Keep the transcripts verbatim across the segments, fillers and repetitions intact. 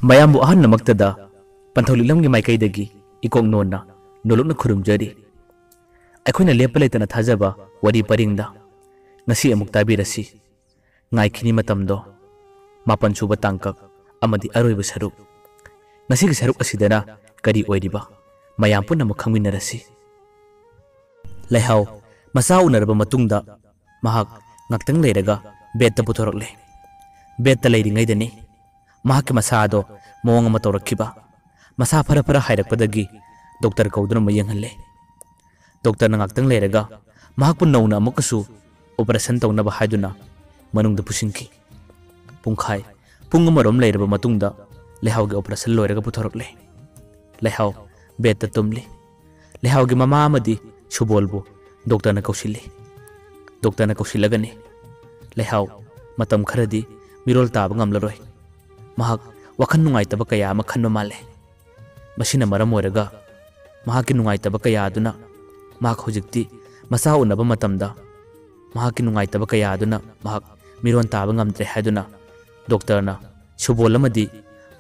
ꯃꯌꯥꯝꯕꯨ ꯑꯍꯟꯅꯃꯛꯇꯗ ꯄꯟꯊꯧ ꯂꯤꯛꯂꯝꯒꯤ ꯃꯥꯏꯀꯩꯗꯒꯤ ꯏꯀꯣꯛ ꯅꯣꯟꯅ ꯅꯣꯂꯨꯛꯅ ꯈꯨꯔꯨꯝꯖꯔꯤ꯫ ꯑꯩꯈꯣꯏꯅ ꯂꯦꯞꯄ ꯂꯩꯇꯅ ꯊꯥꯖꯕ ꯋꯥꯔꯤ ꯄꯔꯤꯡꯗ ꯉꯁꯤ ꯑꯃꯨꯛ ꯇꯥꯕꯤꯔꯁꯤ꯫ ꯉꯥꯏꯈꯤꯅꯤ ꯃꯇꯝꯗꯣ꯫ ꯃꯥꯄꯟ ꯁꯨꯕ ꯇꯥꯡꯀꯛ ꯑꯃꯗꯤ ꯑꯔꯣꯏꯕ ꯁꯔꯨꯛ꯫ ꯉꯁꯤꯒꯤ ꯁꯔꯨꯛ ꯑꯁꯤꯗꯅ ꯀꯔꯤ ꯑꯣꯏꯔꯤꯕ? ꯃꯌꯥꯝ ꯄꯨꯝꯅꯃꯛ ꯈꯪꯃꯤꯟꯅꯔꯁꯤ꯫ ꯂꯩꯍꯥꯎ ꯃꯆꯥ ꯎꯅꯔꯕ ꯃꯇꯨꯡꯗ ꯃꯍꯥꯛ ꯉꯥꯛꯇꯪ ꯂꯩꯔꯒ ꯕꯦꯗꯇ ꯄꯨꯊꯣꯔꯛꯂꯦ꯫ ꯕꯦꯗꯇ ꯂꯩꯔꯤꯉꯩꯗꯅꯤ ꯃꯍꯥꯛꯀꯤ ꯃꯁꯥ ꯑꯗꯣ ꯃꯑꯣꯡ ꯑꯃ ꯇꯧꯔꯛꯈꯤꯕ꯫ ꯃꯁꯥ ꯐꯔ ꯐꯔ ꯍꯥꯏꯔꯛꯄꯗꯒꯤ ꯗꯣꯛꯇꯔ ꯀꯧꯗꯨꯅ ꯑꯃꯨꯛ ꯌꯦꯡꯍꯜꯂꯦ꯫ ꯗꯣꯛꯇꯔꯅ ꯉꯥꯛꯇꯪ ꯂꯩꯔꯒ ꯃꯍꯥꯛꯄꯨ ꯅꯧꯅ ꯑꯃꯨꯛꯀꯁꯨ ꯑꯣꯄꯔꯦꯁꯟ ꯇꯧꯅꯕ ꯍꯥꯏꯗꯨꯅ ꯃꯅꯨꯡꯗ ꯄꯨꯁꯤꯟꯈꯤ꯫ ꯄꯨꯡꯈꯥꯏ, ꯄꯨꯡ ꯑꯃꯔꯣꯝ ꯂꯩꯔꯕ ꯃꯇꯨꯡꯗ ꯂꯩꯍꯥꯎꯒꯤ ꯑꯣꯄꯔꯦꯁꯟ ꯂꯣꯏꯔꯒ ꯄꯨꯊꯣꯔꯛꯂꯦ꯫ ꯂꯩꯍꯥꯎ ꯕꯦꯗꯇ ꯇꯨꯝꯂꯤ꯫ ꯂꯩꯍꯥꯎꯒꯤ ꯃꯃꯥ ꯑꯃꯗꯤ ꯁꯨꯕꯣꯜꯕꯨ ꯗꯣꯛꯇꯔꯅ ꯀꯧꯁꯤꯜꯂꯤ꯫ ꯗꯣꯛꯇꯔꯅ ꯀꯧꯁꯤꯜꯂꯒꯅꯤ ꯂꯩꯍꯥꯎ ꯃꯇꯝ ꯈꯔꯗꯤ ꯃꯤꯔꯣꯜ ꯇꯥꯕ ꯉꯝꯂꯔꯣꯏ꯫ ꯃꯍꯥꯛ ꯋꯥꯈꯜ ꯅꯨꯡꯉꯥꯏꯇꯕ ꯀꯌꯥ ꯑꯃ ꯈꯟꯕ ꯃꯥꯜꯂꯦ꯫ ꯃꯁꯤꯅ ꯃꯔꯝ ꯑꯣꯏꯔꯒ ꯃꯍꯥꯛꯀꯤ ꯅꯨꯡꯉꯥꯏꯇꯕ ꯀꯌꯥ ꯑꯗꯨꯅ ꯃꯍꯥꯛ ꯍꯧꯖꯤꯛꯇꯤ ꯃꯆꯥ ꯎꯅꯕ ꯃꯇꯝꯗ ꯃꯍꯥꯛꯀꯤ ꯅꯨꯡꯉꯥꯏꯇꯕ ꯀꯌꯥ ꯑꯗꯨꯅ ꯃꯍꯥꯛ ꯃꯤꯔꯣꯟ ꯇꯥꯕ ꯉꯝꯗ꯭ꯔꯦ ꯍꯥꯏꯗꯨꯅ ꯗꯣꯛꯇꯔꯅ ꯁꯨꯕꯣꯜ ꯑꯃꯗꯤ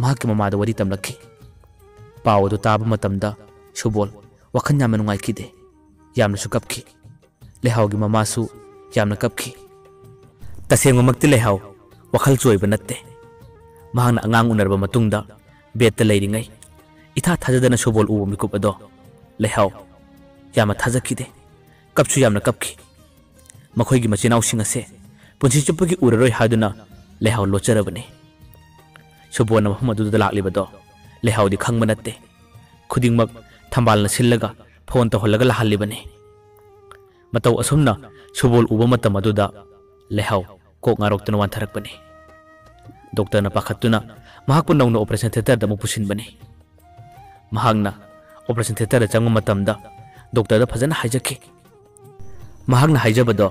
ꯃꯍꯥꯛꯀꯤ ꯃꯃꯥꯗ ꯋꯥꯔꯤ ꯇꯝꯂꯛꯈꯤ꯫ ꯄꯥꯎ ꯑꯗꯨ ꯇꯥꯕ ꯃꯇꯝꯗ ꯁꯨꯕꯣꯜ ꯋꯥꯈꯜ ꯌꯥꯝꯅ ꯅꯨꯡꯉꯥꯏꯈꯤꯗꯦ꯫ ꯌꯥꯝꯅꯁꯨ ꯀꯞꯈꯤ꯫ ꯂꯩꯍꯥꯎꯒꯤ ꯃꯃꯥꯁꯨ ꯌꯥꯝꯅ ꯀꯞꯈꯤ꯫ ꯇꯁꯦꯡꯕꯃꯛꯇꯤ ꯂꯩꯍꯥꯎ ꯋꯥꯈꯜ ꯆꯣꯏꯕ ꯅꯠꯇꯦ꯫ ꯃꯍꯥꯛꯅ ꯑꯉꯥꯡ ꯎꯅꯔꯕ ꯃꯇꯨꯡꯗ ꯕꯦꯗꯇ ꯂꯩꯔꯤꯉꯩ ꯏꯊꯥ ꯊꯥꯖꯗꯅ ꯁꯨꯕꯣꯜ ꯎꯕ ꯃꯤꯀꯨꯞ ꯑꯗꯣ ꯂꯩꯍꯥꯎ ꯌꯥꯝꯅ ꯊꯥꯖꯈꯤꯗꯦ꯫ ꯀꯞꯁꯨ ꯌꯥꯝꯅ ꯀꯞꯈꯤ꯫ ꯃꯈꯣꯏꯒꯤ ꯃꯆꯤꯟ ꯃꯅꯥꯎꯁꯤꯡ ꯑꯁꯦ ꯄꯨꯟꯁꯤ ꯆꯨꯞꯄꯒꯤ ꯎꯔꯔꯣꯏ ꯍꯥꯏꯗꯨꯅ ꯂꯩꯍꯥꯎ ꯂꯣꯠꯆꯔꯕꯅꯤ꯫ ꯁꯨꯕꯣꯜꯅ ꯃꯐꯝ ꯑꯗꯨꯗ ꯂꯥꯛꯂꯤꯕꯗꯣ ꯂꯩꯍꯥꯎꯗꯤ ꯈꯪꯕ ꯅꯠꯇꯦ꯫ ꯈꯨꯗꯤꯡꯃꯛ ꯊꯝꯕꯥꯜꯅ ꯁꯤꯜꯂꯒ ꯐꯣꯟ ꯇꯧꯍꯜꯂꯒ ꯂꯥꯛꯍꯜꯂꯤꯕꯅꯤ꯫ ꯃꯇꯧ ꯑꯁꯨꯝꯅ ꯁꯨꯕꯣꯜ ꯎꯕ ꯃꯇꯝ ꯑꯗꯨꯗ ꯂꯩꯍꯥꯎ ꯀꯣꯛ ꯉꯥꯎꯔꯛꯇꯨꯅ ꯋꯥꯟꯊꯔꯛꯄꯅꯤ꯫ ꯗꯣꯛꯇꯔꯅ ꯄꯥꯈꯠꯇꯨꯅ ꯃꯍꯥꯛꯄꯨ ꯅꯧꯅ ꯑꯣꯄꯔꯦꯁꯟ ꯊꯤꯌꯦꯇꯔꯗ ꯑꯃꯨꯛ ꯄꯨꯁꯤꯟꯕꯅꯤ꯫ ꯃꯍꯥꯛꯅ ꯑꯣꯄꯔꯦꯁꯟ ꯊꯤꯌꯦꯇꯔꯗ ꯆꯪꯕ ꯃꯇꯝꯗ ꯗꯣꯛꯇꯔꯗ ꯐꯖꯅ ꯍꯥꯏꯖꯈꯤ꯫ ꯃꯍꯥꯛꯅ ꯍꯥꯏꯖꯕꯗꯣ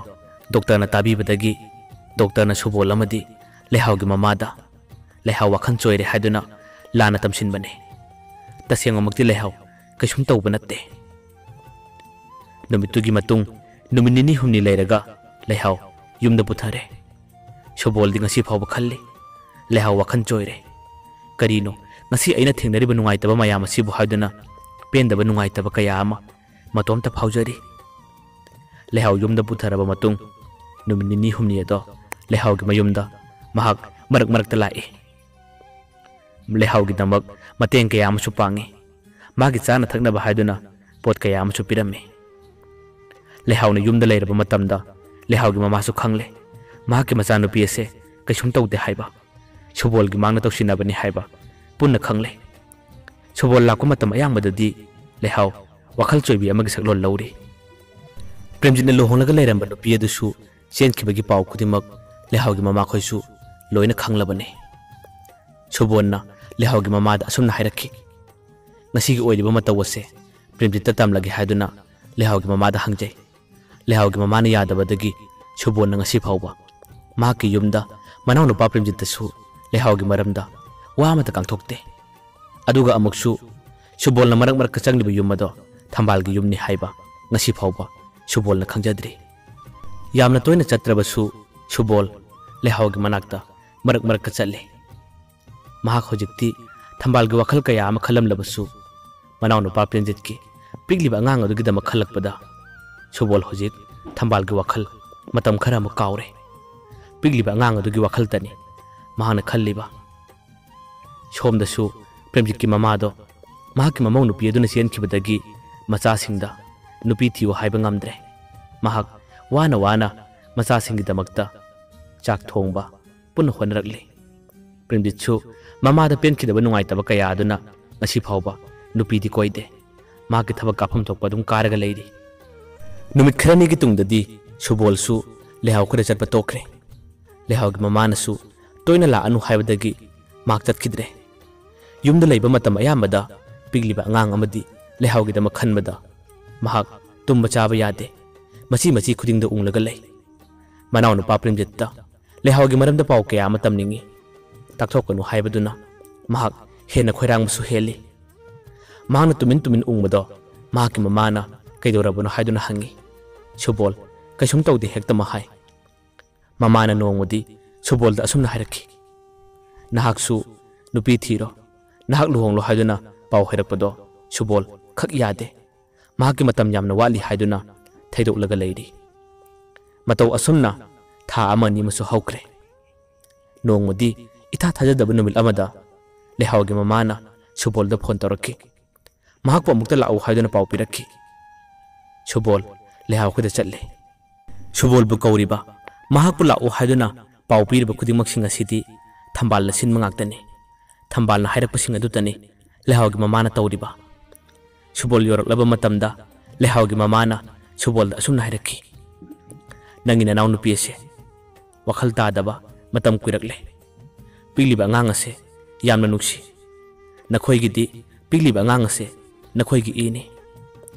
ꯗꯣꯛꯇꯔꯅ ꯇꯥꯕꯤꯕꯗꯒꯤ ꯗꯣꯛꯇꯔꯅ ꯁꯨꯕꯣꯜ ꯑꯃꯗꯤ ꯂꯩꯍꯥꯎꯒꯤ ꯃꯃꯥꯗ ꯂꯩꯍꯥꯎ ꯋꯥꯈꯜ ꯆꯣꯏꯔꯦ ꯍꯥꯏꯗꯨꯅ ꯂꯥꯟꯅ ꯇꯝꯁꯤꯟꯕꯅꯤ꯫ ꯇꯁꯦꯡꯕꯃꯛꯇꯤ ꯂꯩꯍꯥꯎ ꯀꯩꯁꯨꯝ ꯇꯧꯕ ꯅꯠꯇꯦ꯫ ꯅꯨꯃꯤꯠꯇꯨꯒꯤ ꯃꯇꯨꯡ ꯅꯨꯃꯤꯠ ꯅꯤꯅꯤ ꯍꯨꯝꯅꯤ ꯂꯩꯔꯒ ꯂꯩꯍꯥꯎ ꯌꯨꯝꯗ ꯄꯨꯊꯔꯦ꯫ ꯁꯨꯕꯣꯜꯗꯤ ꯉꯁꯤ ꯐꯥꯎꯕ ꯈꯜꯂꯤ꯫ ꯂꯩꯍꯥꯎ ꯋꯥꯈꯜ ꯆꯣꯏꯔꯦ꯫ "ꯀꯔꯤꯅꯣ, ꯉꯁꯤ ꯑꯩꯅ ꯊꯦꯡꯅꯔꯤꯕ ꯅꯨꯡꯉꯥꯏꯇꯕ ꯃꯌꯥꯝ ꯑꯁꯤꯕꯨ?" ꯍꯥꯏꯗꯨꯅ ꯄꯦꯟꯗꯕ ꯅꯨꯡꯉꯥꯏꯇꯕ ꯀꯌꯥ ꯑꯃ ꯃꯇꯣꯝꯇ ꯐꯥꯎꯖꯔꯤ꯫ ꯂꯩꯍꯥꯎ ꯌꯨꯝꯗ ꯄꯨꯊꯔꯕ ꯃꯇꯨꯡ ꯅꯨꯃꯤꯠ ꯅꯤꯅꯤ ꯍꯨꯝꯅꯤ ꯑꯗꯣ ꯂꯩꯍꯥꯎꯒꯤ ꯃꯌꯨꯝꯗ ꯃꯍꯥꯛ ꯃꯔꯛ ꯃꯔꯛꯇ ꯂꯥꯛꯏ꯫ ꯂꯩꯍꯥꯎꯒꯤꯗꯃꯛ ꯃꯇꯦꯡ ꯀꯌꯥ ꯑꯃꯁꯨ ꯄꯥꯡꯏ꯫ ꯃꯥꯒꯤ ꯆꯥꯅ ꯊꯛꯅꯕ ꯍꯥꯏꯗꯨꯅ ꯄꯣꯠ ꯀꯌꯥ ꯑꯃꯁꯨ ꯄꯤꯔꯝꯃꯤ꯫ ꯂꯩꯍꯥꯎꯅ ꯌꯨꯝꯗ ꯂꯩꯔꯕ ꯃꯇꯝꯗ ꯂꯩꯍꯥꯎꯒꯤ ꯃꯃꯥꯁꯨ ꯈꯪꯂꯦ, ꯃꯍꯥꯛꯀꯤ ꯃꯆꯥꯅꯨꯄꯤ ꯑꯁꯦ ꯀꯩꯁꯨꯝ ꯇꯧꯗꯦ ꯍꯥꯏꯕ, ꯁꯨꯕꯣꯜꯒꯤ ꯃꯥꯡꯅ ꯇꯧꯁꯤꯟꯅꯕꯅꯤ ꯍꯥꯏꯕ ꯄꯨꯟꯅ ꯈꯪꯂꯦ꯫ ꯁꯨꯕꯣꯜ ꯂꯥꯛꯄ ꯃꯇꯝ ꯑꯌꯥꯝꯕꯗꯗꯤ ꯂꯩꯍꯥꯎ ꯋꯥꯈꯜ ꯆꯣꯏꯕꯤ ꯑꯃꯒꯤ ꯁꯛꯂꯣꯟ ꯂꯧꯔꯤ꯫ ꯄ꯭ꯔꯦꯝꯖꯤꯠꯅ ꯂꯨꯍꯣꯡꯂꯒ ꯂꯩꯔꯝꯕ ꯅꯨꯄꯤ ꯑꯗꯨꯁꯨ ꯆꯦꯟꯈꯤꯕꯒꯤ ꯄꯥꯎ ꯈꯨꯗꯤꯡꯃꯛ ꯂꯩꯍꯥꯎꯒꯤ ꯃꯃꯥꯈꯣꯏꯁꯨ ꯂꯣꯏꯅ ꯈꯪꯂꯕꯅꯤ꯫ ꯁꯨꯕꯣꯜꯅ ꯂꯩꯍꯥꯎꯒꯤ ꯃꯃꯥꯗ ꯑꯁꯨꯝꯅ ꯍꯥꯏꯔꯛꯈꯤ, "ꯉꯁꯤꯒꯤ ꯑꯣꯏꯔꯤꯕ ꯃꯇꯧ ꯑꯁꯦ ꯄ꯭ꯔꯦꯝꯖꯤꯠꯇ ꯇꯝꯂꯒꯦ" ꯍꯥꯏꯗꯨꯅ ꯂꯩꯍꯥꯎꯒꯤ ꯃꯃꯥꯗ ꯍꯪꯖꯩ꯫ ꯂꯩꯍꯥꯎꯒꯤ ꯃꯃꯥꯅ ꯌꯥꯗꯕꯗꯒꯤ ꯁꯨꯕꯣꯜꯅ ꯉꯁꯤ ꯐꯥꯎꯕ ꯃꯍꯥꯛꯀꯤ ꯌꯨꯝꯗ ꯃꯅꯥꯎꯅꯨꯄꯥ ꯄ꯭ꯔꯦꯝꯖꯤꯠꯇꯁꯨ ꯂꯩꯍꯥꯎꯒꯤ ꯃꯔꯝꯗ ꯋꯥ ꯑꯃꯠꯇ ꯉꯥꯡꯊꯣꯛꯇꯦ꯫ ꯑꯗꯨꯒ ꯑꯃꯨꯛꯁꯨ ꯁꯨꯕꯣꯜꯅ ꯃꯔꯛ ꯃꯔꯛꯇ ꯆꯪꯂꯤꯕ ꯌꯨꯝ ꯑꯗꯣ ꯊꯝꯕꯥꯜꯒꯤ ꯌꯨꯝꯅꯤ ꯍꯥꯏꯕ ꯉꯁꯤ ꯐꯥꯎꯕ ꯁꯨꯕꯣꯜꯅ ꯈꯪꯖꯗ꯭ꯔꯤ꯫ ꯌꯥꯝꯅ ꯇꯣꯏꯅ ꯆꯠꯇ꯭ꯔꯕꯁꯨ ꯁꯨꯕꯣꯜ ꯂꯩꯍꯥꯎꯒꯤ ꯃꯅꯥꯛꯇ ꯃꯔꯛ ꯃꯔꯛꯇ ꯆꯠꯂꯤ꯫ ꯃꯍꯥꯛ ꯍꯧꯖꯤꯛꯇꯤ ꯊꯝꯕꯥꯜꯒꯤ ꯋꯥꯈꯜ ꯀꯌꯥ ꯑꯃ ꯈꯜꯂꯝꯂꯕꯁꯨ, ꯃꯅꯥꯎꯅꯨꯄꯥ ꯄ꯭ꯔꯦꯝꯖꯤꯠꯀꯤ ꯄꯤꯛꯂꯤꯕ ꯑꯉꯥꯡ ꯑꯗꯨꯒꯤꯗꯃꯛ ꯈꯜꯂꯛꯄꯗ ꯁꯨꯕꯣꯜ ꯍꯧꯖꯤꯛ ꯊꯝꯕꯥꯜꯒꯤ ꯋꯥꯈꯜ ꯃꯇꯝ ꯈꯔ ꯑꯃꯨꯛ ꯀꯥꯎꯔꯦ꯫ ꯄꯤꯛꯂꯤꯕ ꯑꯉꯥꯡ ꯑꯗꯨꯒꯤ ꯋꯥꯈꯜꯇꯅꯤ ꯃꯍꯥꯛꯅ ꯈꯜꯂꯤꯕ꯫ ꯁꯣꯝꯗꯁꯨ ꯄ꯭ꯔꯦꯝꯖꯤꯠꯀꯤ ꯃꯃꯥꯗꯣ ꯃꯍꯥꯛꯀꯤ ꯃꯃꯧ ꯅꯨꯄꯤ ꯑꯗꯨꯅ ꯆꯦꯟꯈꯤꯕꯗꯒꯤ ꯃꯆꯥꯁꯤꯡꯗ ꯅꯨꯄꯤ ꯊꯤꯌꯨ ꯍꯥꯏꯕ ꯉꯝꯗ꯭ꯔꯦ꯫ ꯃꯍꯥꯛ ꯋꯥꯅ ꯋꯥꯅ ꯃꯆꯥꯁꯤꯡꯒꯤꯗꯃꯛꯇ ꯆꯥꯛ ꯊꯣꯡꯕ ꯄꯨꯟꯅ ꯍꯣꯠꯅꯔꯛꯂꯤ꯫ ꯄ꯭ꯔꯦꯝꯖꯤꯠꯁꯨ ꯃꯃꯥꯗ ꯄꯦꯟꯈꯤꯗꯕ ꯅꯨꯡꯉꯥꯏꯇꯕ ꯀꯌꯥ ꯑꯗꯨꯅ ꯉꯁꯤ ꯐꯥꯎꯕ ꯅꯨꯄꯤꯗꯤ ꯀꯣꯏꯗꯦ꯫ ꯃꯍꯥꯛꯀꯤ ꯊꯕꯛ ꯀꯥꯐꯝ ꯊꯣꯛꯄ ꯑꯗꯨꯝ ꯀꯥꯔꯒ ꯂꯩꯔꯤ꯫ ꯅꯨꯃꯤꯠ ꯈꯔꯅꯤꯒꯤ ꯇꯨꯡꯗꯗꯤ ꯁꯨꯕꯣꯜꯁꯨ ꯂꯩꯍꯥꯎ ꯈꯔ ꯆꯠꯄ ꯇꯣꯛꯈ꯭ꯔꯦ꯫ ꯂꯩꯍꯥꯎꯒꯤ ꯃꯃꯥꯅꯁꯨ ꯇꯣꯏꯅ ꯂꯥꯛꯑꯅꯨ ꯍꯥꯏꯕꯗꯒꯤ ꯃꯍꯥꯛ ꯆꯠꯈꯤꯗ꯭ꯔꯦ꯫ ꯌꯨꯝꯗ ꯂꯩꯕ ꯃꯇꯝ ꯑꯌꯥꯝꯕꯗ ꯄꯤꯛꯂꯤꯕ ꯑꯉꯥꯡ ꯑꯃꯗꯤ ꯂꯩꯍꯥꯎꯒꯤꯗꯃꯛ ꯈꯟꯕꯗ ꯃꯍꯥꯛ ꯇꯨꯝꯕ ꯆꯥꯕ ꯌꯥꯗꯦ꯫ ꯃꯆꯤ ꯃꯆꯤ ꯈꯨꯗꯤꯡꯗ ꯎꯪꯂꯒ ꯂꯩ꯫ ꯃꯅꯥꯎꯅꯨꯄꯥ ꯄ꯭ꯔꯦꯝꯖꯤꯠꯇ ꯂꯩꯍꯥꯎꯒꯤ ꯃꯔꯝꯗ ꯄꯥꯎ ꯀꯌꯥ ꯑꯃ ꯇꯝꯅꯤꯡꯏ꯫ ꯇꯥꯛꯊꯣꯛꯀꯅꯨ ꯍꯥꯏꯕꯗꯨꯅ ꯃꯍꯥꯛ ꯍꯦꯟꯅ ꯈꯣꯏꯔꯥꯡꯕꯁꯨ ꯍꯦꯜꯂꯤ꯫ ꯃꯍꯥꯛꯅ ꯇꯨꯃꯤꯟ ꯇꯨꯃꯤꯟ ꯎꯪꯕꯗꯣ ꯃꯍꯥꯛꯀꯤ ꯃꯃꯥꯅ ꯀꯩꯗꯧꯔꯕꯅꯣ ꯍꯥꯏꯗꯨꯅ ꯍꯪꯉꯤ꯫ ꯁꯨꯕꯣꯜ ꯀꯩꯁꯨꯝ ꯇꯧꯗꯦ ꯍꯦꯛꯇꯃꯛ ꯍꯥꯏ꯫ ꯃꯃꯥꯅ ꯅꯣꯡꯃꯗꯤ ꯁꯨꯕꯣꯜꯗ ꯑꯁꯨꯝꯅ ꯍꯥꯏꯔꯛꯈꯤ, "ꯅꯍꯥꯛꯁꯨ "ꯅꯨꯄꯤ ꯊꯤꯔꯣ, ꯅꯍꯥꯛ ꯂꯨꯍꯣꯡꯂꯣ" ꯍꯥꯏꯗꯨꯅ ꯄꯥꯎ ꯍꯥꯏꯔꯛꯄꯗꯣ ꯁꯨꯕꯣꯜ ꯈꯛ ꯌꯥꯗꯦ꯫ ꯃꯍꯥꯛꯀꯤ ꯃꯇꯝ ꯌꯥꯝꯅ ꯋꯥꯠꯂꯤ ꯍꯥꯏꯗꯨꯅ ꯊꯩꯗꯣꯛꯂꯒ ꯂꯩꯔꯤ꯫ ꯃꯇꯧ ꯑꯁꯨꯝꯅ ꯊꯥ ꯑꯃ ꯑꯅꯤ ꯑꯃꯁꯨ ꯍꯧꯈ꯭ꯔꯦ꯫ ꯅꯣꯡꯃꯗꯤ ꯏꯊꯥ ꯊꯥꯖꯗꯕ ꯅꯨꯃꯤꯠ ꯑꯃꯗ ꯂꯩꯍꯥꯎꯒꯤ ꯃꯃꯥꯅ ꯁꯨꯕꯣꯜꯗ ꯐꯣꯟ ꯇꯧꯔꯛꯈꯤ꯫ ꯃꯍꯥꯛꯄꯨ ꯑꯃꯨꯛꯇ ꯂꯥꯛꯎ ꯍꯥꯏꯗꯨꯅ ꯄꯥꯎ ꯄꯤꯔꯛꯈꯤ꯫ ꯁꯨꯕꯣꯜ ꯂꯩꯍꯥꯎ ꯈꯨꯗ ꯆꯠꯂꯦ꯫ ꯁꯨꯕꯣꯜꯕꯨ ꯀꯧꯔꯤꯕ, ꯃꯍꯥꯛꯄꯨ ꯂꯥꯛꯎ ꯍꯥꯏꯗꯨꯅ ꯄꯥꯎ ꯄꯤꯔꯤꯕ ꯈꯨꯗꯤꯡꯃꯛꯁꯤꯡ ꯑꯁꯤꯗꯤ ꯊꯝꯕꯥꯜꯅ ꯁꯤꯟꯕ ꯉꯥꯛꯇꯅꯤ꯫ ꯊꯝꯕꯥꯜꯅ ꯍꯥꯏꯔꯛꯄꯁꯤꯡ ꯑꯗꯨꯇꯅꯤ ꯂꯩꯍꯥꯎꯒꯤ ꯃꯃꯥꯅ ꯇꯧꯔꯤꯕ꯫ ꯁꯨꯕꯣꯜ ꯌꯧꯔꯛꯂꯕ ꯃꯇꯝꯗ ꯂꯩꯍꯥꯎꯒꯤ ꯃꯃꯥꯅ ꯁꯨꯕꯣꯜꯗ ꯑꯁꯨꯝꯅ ꯍꯥꯏꯔꯛꯈꯤ, "ꯅꯪꯒꯤ ꯅꯅꯥꯎ ꯅꯨꯄꯤ ꯑꯁꯦ ꯋꯥꯈꯜ ꯇꯥꯗꯕ ꯃꯇꯝ ꯀꯨꯏꯔꯛꯂꯦ꯫ ꯄꯤꯛꯂꯤꯕ ꯑꯉꯥꯡ ꯑꯁꯦ ꯌꯥꯝꯅ ꯅꯨꯡꯁꯤ꯫ ꯅꯈꯣꯏꯒꯤꯗꯤ ꯄꯤꯛꯂꯤꯕ ꯑꯉꯥꯡ ꯑꯁꯦ ꯅꯈꯣꯏꯒꯤ ꯏꯅꯤ꯫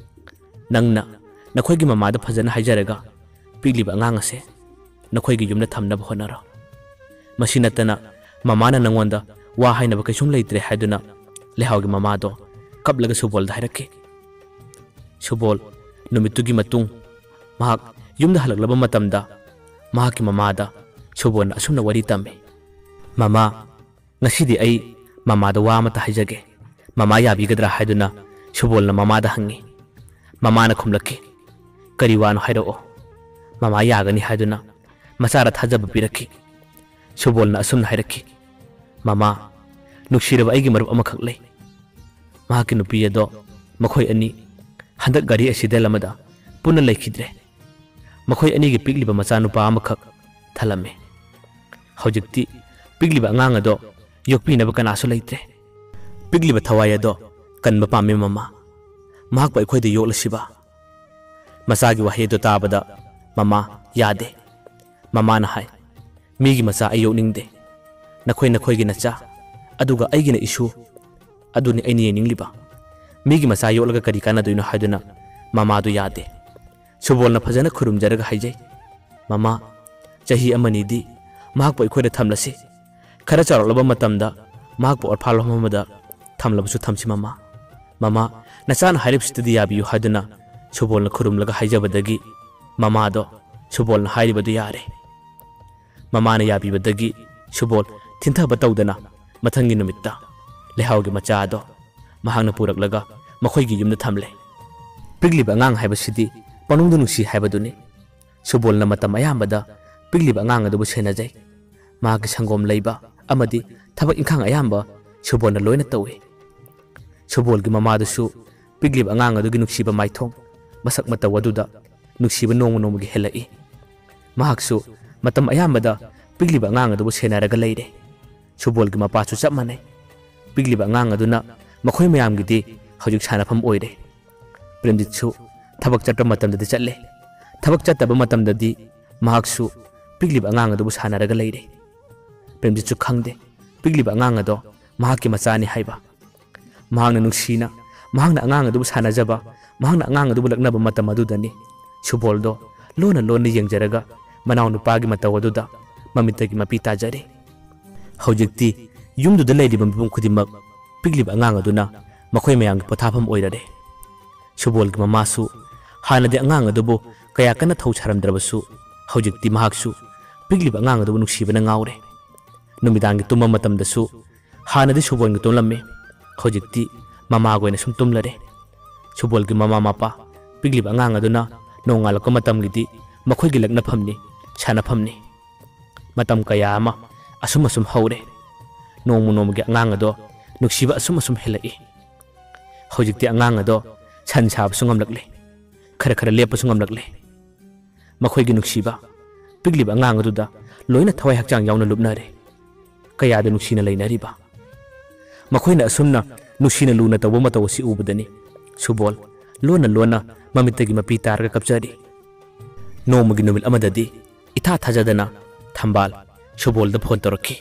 ꯅꯪꯅ ꯅꯈꯣꯏꯒꯤ ꯃꯃꯥꯗ ꯐꯖꯅ ꯍꯥꯏꯖꯔꯒ ꯄꯤꯛꯂꯤꯕ ꯑꯉꯥꯡ ꯑꯁꯦ ꯅꯈꯣꯏꯒꯤ ꯌꯨꯝꯗ ꯊꯝꯅꯕ ꯍꯣꯠꯅꯔꯣ꯫ ꯃꯁꯤ ꯅꯠꯇꯅ ꯃꯃꯥꯅ ꯅꯪꯉꯣꯟꯗ ꯋꯥ ꯍꯥꯏꯅꯕ ꯀꯩꯁꯨꯝ ꯂꯩꯇ꯭ꯔꯦ" ꯍꯥꯏꯗꯨꯅ ꯂꯩꯍꯥꯎꯒꯤ ꯃꯃꯥꯗꯣ ꯀꯞꯂꯒ ꯁꯨꯕꯣꯜꯗ ꯍꯥꯏꯔꯛꯈꯤ꯫ ꯁꯨꯕꯣꯜ ꯅꯨꯃꯤꯠꯇꯨꯒꯤ ꯃꯇꯨꯡ ꯃꯍꯥꯛ ꯌꯨꯝꯗ ꯍꯜꯂꯛꯂꯕ ꯃꯇꯝꯗ ꯃꯍꯥꯛꯀꯤ ꯃꯃꯥꯗ ꯁꯨꯕꯣꯜꯅ ꯑꯁꯨꯝꯅ ꯋꯥꯔꯤ ꯇꯝꯃꯤ, "ꯃꯃꯥ, ꯉꯁꯤꯗꯤ ꯑꯩ ꯃꯃꯥꯗ ꯋꯥ ꯑꯃꯇ ꯍꯥꯏꯖꯒꯦ꯫ ꯃꯃꯥ ꯌꯥꯕꯤꯒꯗ꯭ꯔꯥ?" ꯍꯥꯏꯗꯨꯅ ꯁꯨꯕꯣꯜꯅ ꯃꯃꯥꯗ ꯍꯪꯉꯤ꯫ ꯃꯃꯥꯅ ꯈꯨꯝꯂꯛꯈꯤ, "ꯀꯔꯤ ꯋꯥꯅꯣ ꯍꯥꯏꯔꯛꯑꯣ꯫" ꯃꯃꯥ ꯌꯥꯒꯅꯤ ꯍꯥꯏꯗꯨꯅ ꯃꯆꯥꯗ ꯊꯥꯖꯕ ꯄꯤꯔꯛꯈꯤ꯫ ꯁꯨꯕꯣꯜꯅ ꯑꯁꯨꯝꯅ ꯍꯥꯏꯔꯛꯈꯤ, "ꯃꯃꯥ, ꯅꯨꯡꯁꯤꯔꯕ ꯑꯩꯒꯤ ꯃꯔꯨꯞ ꯑꯃꯈꯛ ꯂꯩ꯫ ꯃꯍꯥꯛꯀꯤ ꯅꯨꯄꯤ ꯑꯗꯣ ꯃꯈꯣꯏ ꯑꯅꯤ ꯍꯟꯗꯛ ꯒꯥꯔꯤ ꯑꯦꯛꯁꯤꯗꯦꯟ ꯑꯃꯗ ꯄꯨꯟꯅ ꯂꯩꯈꯤꯗ꯭ꯔꯦ꯫ ꯃꯈꯣꯏ ꯑꯅꯤꯒꯤ ꯄꯤꯛꯂꯤꯕ ꯃꯆꯥꯅꯨꯄꯥ ꯑꯃꯈꯛ ꯊꯜꯂꯝꯃꯦ꯫ ꯍꯧꯖꯤꯛꯇꯤ ꯄꯤꯛꯂꯤꯕ ꯑꯉꯥꯡ ꯑꯗꯣ ꯌꯣꯛꯄꯤꯅꯕ ꯀꯅꯥꯁꯨ ꯂꯩꯇ꯭ꯔꯦ꯫ ꯄꯤꯛꯂꯤꯕ ꯊꯋꯥꯏ ꯑꯗꯣ ꯀꯟꯕ ꯄꯥꯝꯃꯤ ꯃꯃꯥ꯫ ꯃꯍꯥꯛꯄꯨ ꯑꯩꯈꯣꯏꯗ ꯌꯣꯛꯂꯁꯤꯕ?" ꯃꯆꯥꯒꯤ ꯋꯥꯍꯩ ꯑꯗꯨ ꯇꯥꯕꯗ ꯃꯃꯥ ꯌꯥꯗꯦ꯫ ꯃꯃꯥꯅ ꯍꯥꯏ, "ꯃꯤꯒꯤ ꯃꯆꯥ ꯑꯩ ꯌꯣꯛꯅꯤꯡꯗꯦ꯫ ꯅꯈꯣꯏ ꯅꯈꯣꯏꯒꯤ ꯅꯆꯥ, ꯑꯗꯨꯒ ꯑꯩꯒꯤꯅ ꯏꯁꯨ, ꯑꯗꯨꯅꯤ ꯑꯩꯅ ꯌꯦꯡꯅꯤꯡꯂꯤꯕ꯫ ꯃꯤꯒꯤ ꯃꯆꯥ ꯌꯣꯛꯂꯒ ꯀꯔꯤ ꯀꯥꯟꯅꯗꯣꯏꯅꯣ?" ꯍꯥꯏꯗꯨꯅ ꯃꯃꯥꯗꯨ ꯌꯥꯗꯦ꯫ ꯁꯨꯕꯣꯜꯅ ꯐꯖꯅ ꯈꯨꯔꯨꯝꯖꯔꯒ ꯍꯥꯏꯖꯩ, "ꯃꯃꯥ, ꯆꯍꯤ ꯑꯃꯅꯤꯗꯤ ꯃꯍꯥꯛꯄꯨ ꯑꯩꯈꯣꯏꯗ ꯊꯝꯂꯁꯤ꯫ ꯈꯔ ꯆꯥꯎꯔꯛꯂꯕ ꯃꯇꯝꯗ ꯃꯍꯥꯛꯄꯨ orphan home ꯑꯃꯗ ꯊꯝꯂꯕꯁꯨ ꯊꯝꯁꯤ ꯃꯃꯥ꯫ ꯃꯃꯥ, ꯅꯆꯥꯅ ꯍꯥꯏꯔꯤꯕꯁꯤꯗꯗꯤ ꯌꯥꯕꯤꯌꯨ" ꯍꯥꯏꯗꯨꯅ ꯁꯨꯕꯣꯜꯅ ꯈꯨꯔꯨꯝꯂꯒ ꯍꯥꯏꯖꯕꯗꯒꯤ ꯃꯃꯥꯗꯣ ꯁꯨꯕꯣꯜꯅ ꯍꯥꯏꯔꯤꯕꯗꯨ ꯌꯥꯔꯦ꯫ ꯃꯃꯥꯅ ꯌꯥꯕꯤꯕꯗꯒꯤ ꯁꯨꯕꯣꯜ ꯊꯤꯟꯊꯕ ꯇꯧꯗꯅ ꯃꯊꯪꯒꯤ ꯅꯨꯃꯤꯠꯇ ꯂꯩꯍꯥꯎꯒꯤ ꯃꯆꯥ ꯑꯗꯣ ꯃꯍꯥꯛꯅ ꯄꯨꯔꯛꯂꯒ ꯃꯈꯣꯏꯒꯤ ꯌꯨꯝꯗ ꯊꯝꯂꯦ꯫ ꯄꯤꯛꯂꯤꯕ ꯑꯉꯥꯡ ꯍꯥꯏꯕꯁꯤꯗꯤ ꯄꯪꯅꯨꯡꯗ ꯅꯨꯡꯁꯤ ꯍꯥꯏꯕꯗꯨꯅꯤ꯫ ꯁꯨꯕꯣꯜꯅ ꯃꯇꯝ ꯑꯌꯥꯝꯕꯗ ꯄꯤꯛꯂꯤꯕ ꯑꯉꯥꯡ ꯑꯗꯨꯕꯨ ꯁꯦꯟꯅꯖꯩ꯫ ꯃꯍꯥꯛꯀꯤ ꯁꯪꯒꯣꯝ ꯂꯩꯕ ꯑꯃꯗꯤ ꯊꯕꯛ ꯏꯪꯈꯥꯡ ꯑꯌꯥꯝꯕ ꯁꯨꯕꯣꯜꯅ ꯂꯣꯏꯅ ꯇꯧꯏ꯫ ꯁꯨꯕꯣꯜꯒꯤ ꯃꯃꯥꯗꯨꯁꯨ ꯄꯤꯛꯂꯤꯕ ꯑꯉꯥꯡ ꯑꯗꯨꯒꯤ ꯅꯨꯡꯁꯤꯕ ꯃꯥꯏꯊꯣꯡ, ꯃꯁꯛ ꯃꯇꯧ ꯑꯗꯨꯗ ꯅꯨꯡꯁꯤꯕ ꯅꯣꯡꯃ ꯅꯣꯡꯃꯒꯤ ꯍꯦꯜꯂꯛꯏ꯫ ꯃꯍꯥꯛꯁꯨ ꯃꯇꯝ ꯑꯌꯥꯝꯕꯗ ꯄꯤꯛꯂꯤꯕ ꯑꯉꯥꯡ ꯑꯗꯨꯕꯨ ꯁꯦꯟꯅꯔꯒ ꯂꯩꯔꯦ꯫ ꯁꯨꯕꯣꯜꯒꯤ ꯃꯄꯥꯁꯨ ꯆꯞ ꯃꯥꯟꯅꯩ꯫ ꯄꯤꯛꯂꯤꯕ ꯑꯉꯥꯡ ꯑꯗꯨꯅ ꯃꯈꯣꯏ ꯃꯌꯥꯝꯒꯤꯗꯤ ꯍꯧꯖꯤꯛ ꯁꯥꯟꯅꯐꯝ ꯑꯣꯏꯔꯦ꯫ ꯄ꯭ꯔꯦꯝꯖꯤꯠꯁꯨ ꯊꯕꯛ ꯆꯠꯄ ꯃꯇꯝꯗꯗꯤ ꯆꯠꯂꯦ꯫ ꯊꯕꯛ ꯆꯠꯇꯕ ꯃꯇꯝꯗꯗꯤ ꯃꯍꯥꯛꯁꯨ ꯄꯤꯛꯂꯤꯕ ꯑꯉꯥꯡ ꯑꯗꯨꯕꯨ ꯁꯥꯟꯅꯔꯒ ꯂꯩꯔꯦ꯫ ꯄ꯭ꯔꯦꯝꯖꯤꯠꯁꯨ ꯈꯪꯗꯦ ꯄꯤꯛꯂꯤꯕ ꯑꯉꯥꯡ ꯑꯗꯣ ꯃꯍꯥꯛꯀꯤ ꯃꯆꯥꯅꯤ ꯍꯥꯏꯕ꯫ ꯃꯍꯥꯛꯅ ꯅꯨꯡꯁꯤꯅ, ꯃꯍꯥꯛꯅ ꯑꯉꯥꯡ ꯑꯗꯨꯕꯨ ꯁꯥꯟꯅꯖꯕ, ꯃꯍꯥꯛꯅ ꯑꯉꯥꯡ ꯑꯗꯨꯕꯨ ꯂꯛꯅꯕ ꯃꯇꯝ ꯑꯗꯨꯗꯅꯤ ꯁꯨꯕꯣꯜꯗꯣ ꯂꯣꯟꯅ ꯂꯣꯟꯅ ꯌꯦꯡꯖꯔꯒ ꯃꯅꯥꯎꯅꯨꯄꯥꯒꯤ ꯃꯇꯧ ꯑꯗꯨꯗ ꯃꯃꯤꯠꯇꯒꯤ ꯃꯄꯤ ꯇꯥꯖꯔꯦ꯫ ꯍꯧꯖꯤꯛꯇꯤ ꯌꯨꯝꯗꯨꯗ ꯂꯩꯔꯤꯕ ꯃꯤꯄꯨꯝ ꯈꯨꯗꯤꯡꯃꯛ ꯄꯤꯛꯂꯤꯕ ꯑꯉꯥꯡ ꯑꯗꯨꯅ ꯃꯈꯣꯏ ꯃꯌꯥꯝꯒꯤ ꯄꯣꯊꯥꯐꯝ ꯑꯣꯏꯔꯔꯦ꯫ ꯁꯨꯕꯣꯜꯒꯤ ꯃꯃꯥꯁꯨ ꯍꯥꯟꯅꯗꯤ ꯑꯉꯥꯡ ꯑꯗꯨꯕꯨ ꯀꯌꯥ ꯀꯟꯅ ꯊꯧ ꯁꯥꯔꯝꯗ꯭ꯔꯕꯁꯨ ꯍꯧꯖꯤꯛꯇꯤ ꯃꯍꯥꯛꯁꯨ ꯄꯤꯛꯂꯤꯕ ꯑꯉꯥꯡ ꯑꯗꯨꯕꯨ ꯅꯨꯡꯁꯤꯕꯅ ꯉꯥꯎꯔꯦ꯫ ꯅꯨꯃꯤꯗꯥꯡꯒꯤ ꯇꯨꯝꯕ ꯃꯇꯝꯗꯁꯨ ꯍꯥꯟꯅꯗꯤ ꯁꯨꯕꯣꯜꯒ ꯇꯨꯝꯂꯝꯃꯤ, ꯍꯧꯖꯤꯛꯇꯤ ꯃꯃꯥꯒ ꯑꯣꯏꯅ ꯁꯨꯝ ꯇꯨꯝꯂꯔꯦ꯫ ꯁꯨꯕꯣꯜꯒꯤ ꯃꯃꯥ ꯃꯄꯥ ꯄꯤꯛꯂꯤꯕ ꯑꯉꯥꯡ ꯑꯗꯨꯅ ꯅꯣꯡꯉꯥꯜꯂꯛꯄ ꯃꯇꯝꯒꯤꯗꯤ ꯃꯈꯣꯏꯒꯤ ꯂꯛꯅꯐꯝꯅꯤ, ꯁꯥꯟꯅꯐꯝꯅꯤ꯫ ꯃꯇꯝ ꯀꯌꯥ ꯑꯃ ꯑꯁꯨꯝ ꯑꯁꯨꯝ ꯍꯧꯔꯦ꯫ ꯅꯣꯡꯃ ꯅꯣꯡꯃꯒꯤ ꯑꯉꯥꯡ ꯑꯗꯣ ꯅꯨꯡꯁꯤꯕ ꯑꯁꯨꯝ ꯑꯁꯨꯝ ꯍꯦꯜꯂꯛꯏ꯫ ꯍꯧꯖꯤꯛꯇꯤ ꯑꯉꯥꯡ ꯑꯗꯣ ꯁꯟ ꯁꯥꯕꯁꯨ ꯉꯝꯂꯛꯂꯦ, ꯈꯔ ꯈꯔ ꯂꯦꯞꯄꯁꯨ ꯉꯝꯂꯛꯂꯦ꯫ ꯃꯈꯣꯏꯒꯤ ꯅꯨꯡꯁꯤꯕ ꯄꯤꯛꯂꯤꯕ ꯑꯉꯥꯡ ꯑꯗꯨꯗ ꯂꯣꯏꯅ ꯊꯋꯥꯏ ꯍꯛꯆꯥꯡ ꯌꯥꯎꯅ ꯂꯨꯞꯅꯔꯦ꯫ ꯀꯌꯥꯗ ꯅꯨꯡꯁꯤꯅ ꯂꯩꯅꯔꯤꯕ꯫ ꯃꯈꯣꯏꯅ ꯑꯁꯨꯝꯅ ꯅꯨꯡꯁꯤꯅ ꯂꯨꯅ ꯇꯧꯕ ꯃꯇꯧ ꯑꯁꯤ ꯎꯕꯗꯅꯤ ꯁꯨꯕꯣꯜ ꯂꯣꯟꯅ ꯂꯣꯟꯅ ꯃꯃꯤꯠꯇꯒꯤ ꯃꯄꯤ ꯇꯥꯔꯒ ꯀꯞꯆꯔꯤ꯫ ꯅꯣꯡꯃꯒꯤ ꯅꯨꯃꯤꯠ ꯑꯃꯗꯗꯤ ꯏꯊꯥ ꯊꯥꯖꯗꯅ ꯊꯝꯕꯥꯜ ꯁꯨꯕꯣꯜꯗ ꯐꯣꯟ ꯇꯧꯔꯛꯈꯤ꯫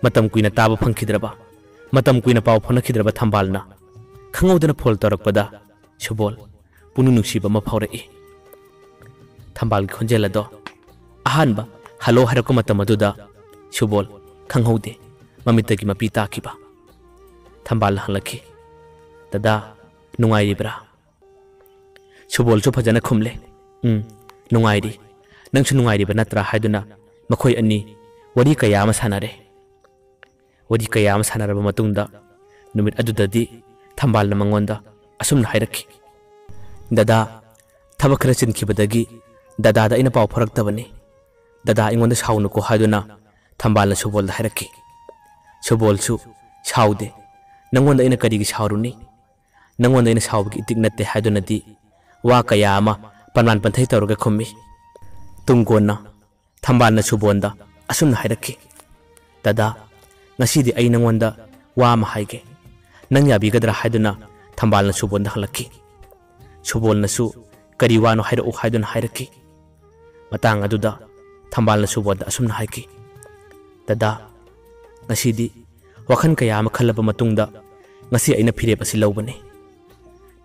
ꯃꯇꯝ ꯀꯨꯏꯅ ꯇꯥꯕ ꯐꯪꯈꯤꯗ꯭ꯔꯕ, ꯃꯇꯝ ꯀꯨꯏꯅ ꯄꯥꯎ ꯐꯥꯎꯅꯈꯤꯗ꯭ꯔꯕ ꯊꯝꯕꯥꯜꯅ ꯈꯪꯍꯧꯗꯅ ꯐꯣꯟ ꯇꯧꯔꯛꯄꯗ ꯁꯨꯕꯣꯜ ꯄꯨꯛꯅꯤꯡ ꯅꯨꯡꯁꯤꯕ ꯑꯃ ꯐꯥꯎꯔꯛꯏ꯫ ꯊꯝꯕꯥꯜꯒꯤ ꯈꯣꯟꯖꯦꯜ ꯑꯗꯣ ꯑꯍꯥꯟꯕ "ꯍꯜꯂꯣ" ꯍꯥꯏꯔꯛꯄ ꯃꯇꯝ ꯑꯗꯨꯗ ꯁꯨꯕꯣꯜ ꯈꯪꯍꯧꯗꯦ ꯃꯃꯤꯠꯇꯒꯤ ꯃꯄꯤ ꯇꯥꯈꯤꯕ꯫ ꯊꯝꯕꯥꯜꯅ ꯍꯪꯂꯛꯈꯤ, "ꯗꯗꯥ, ꯅꯨꯡꯉꯥꯏꯔꯤꯕ꯭ꯔꯥ?" ꯁꯨꯕꯣꯜꯁꯨ ꯐꯖꯅ ꯈꯨꯝꯂꯦ, "ꯎꯝ, ꯅꯨꯡꯉꯥꯏꯔꯤ꯫ ꯅꯪꯁꯨ ꯅꯨꯡꯉꯥꯏꯔꯤꯕ ꯅꯠꯇ꯭ꯔꯥ?" ꯍꯥꯏꯗꯨꯅ ꯃꯈꯣꯏ ꯑꯅꯤ ꯋꯥꯔꯤ ꯀꯌꯥ ꯑꯃ ꯁꯥꯟꯅꯔꯦ꯫ ꯋꯥꯔꯤ ꯀꯌꯥ ꯑꯃ ꯁꯥꯟꯅꯔꯕ ꯃꯇꯨꯡꯗ ꯅꯨꯃꯤꯠ ꯑꯗꯨꯗꯗꯤ ꯊꯝꯕꯥꯜꯅ ꯃꯉꯣꯟꯗ ꯑꯁꯨꯝꯅ ꯍꯥꯏꯔꯛꯈꯤ, "ꯗꯗꯥ, ꯊꯕꯛ ꯈꯔ ꯆꯤꯟꯈꯤꯕꯗꯒꯤ ꯗꯗꯥꯗ ꯑꯩꯅ ꯄꯥꯎ ꯐꯥꯎꯔꯛꯇꯕꯅꯤ꯫ ꯗꯗꯥ, ꯑꯩꯉꯣꯟꯗ ꯁꯥꯎꯅꯨꯀꯣ" ꯍꯥꯏꯗꯨꯅ ꯊꯝꯕꯥꯜꯅ ꯁꯨꯕꯣꯜꯗ ꯍꯥꯏꯔꯛꯈꯤ꯫ ꯁꯨꯕꯣꯜꯁꯨ, "ꯁꯥꯎꯗꯦ, ꯅꯪꯉꯣꯟꯗ ꯑꯩꯅ ꯀꯔꯤꯒꯤ ꯁꯥꯎꯔꯨꯅꯤ? ꯅꯪꯉꯣꯟꯗ ꯑꯩꯅ ꯁꯥꯎꯕꯒꯤ ꯏꯇꯤꯛ ꯅꯠꯇꯦ" ꯍꯥꯏꯗꯨꯅꯗꯤ ꯋꯥ ꯀꯌꯥ ꯑꯃ ꯄꯟꯕꯥꯟ ꯄꯟꯊꯩ ꯇꯧꯔꯒ ꯈꯨꯝꯃꯤ꯫ ꯇꯨꯡ ꯀꯣꯟꯅ ꯊꯝꯕꯥꯜꯅ ꯁꯨꯕꯣꯟꯗ ꯑꯁꯨꯝꯅ ꯍꯥꯏꯔꯛꯈꯤ, "ꯗꯗꯥ, ꯉꯁꯤꯗꯤ ꯑꯩ ꯅꯪꯉꯣꯟꯗ ꯋꯥ ꯑꯃ ꯍꯥꯏꯒꯦ꯫ ꯅꯪ ꯌꯥꯕꯤꯒꯗ꯭ꯔꯥ?" ꯍꯥꯏꯗꯨꯅ ꯊꯝꯕꯥꯜꯅ ꯁꯨꯕꯣꯟꯗ ꯍꯪꯂꯛꯈꯤ꯫ ꯁꯨꯕꯣꯜꯅꯁꯨ, "ꯀꯔꯤ ꯋꯥꯅꯣ ꯍꯥꯏꯔꯛꯎ" ꯍꯥꯏꯗꯨꯅ ꯍꯥꯏꯔꯛꯈꯤ꯫ ꯃꯇꯥꯡ ꯑꯗꯨꯗ ꯊꯝꯕꯥꯜꯅ ꯁꯨꯕꯣꯟꯗ ꯑꯁꯨꯝꯅ ꯍꯥꯏꯈꯤ, "ꯗꯗꯥ, ꯉꯁꯤꯗꯤ ꯋꯥꯈꯜ ꯀꯌꯥ ꯑꯃ ꯈꯜꯂꯕ ꯃꯇꯨꯡꯗ ꯉꯁꯤ ꯑꯩꯅ ꯐꯤꯔꯦꯞ ꯑꯁꯤ ꯂꯧꯕꯅꯤ꯫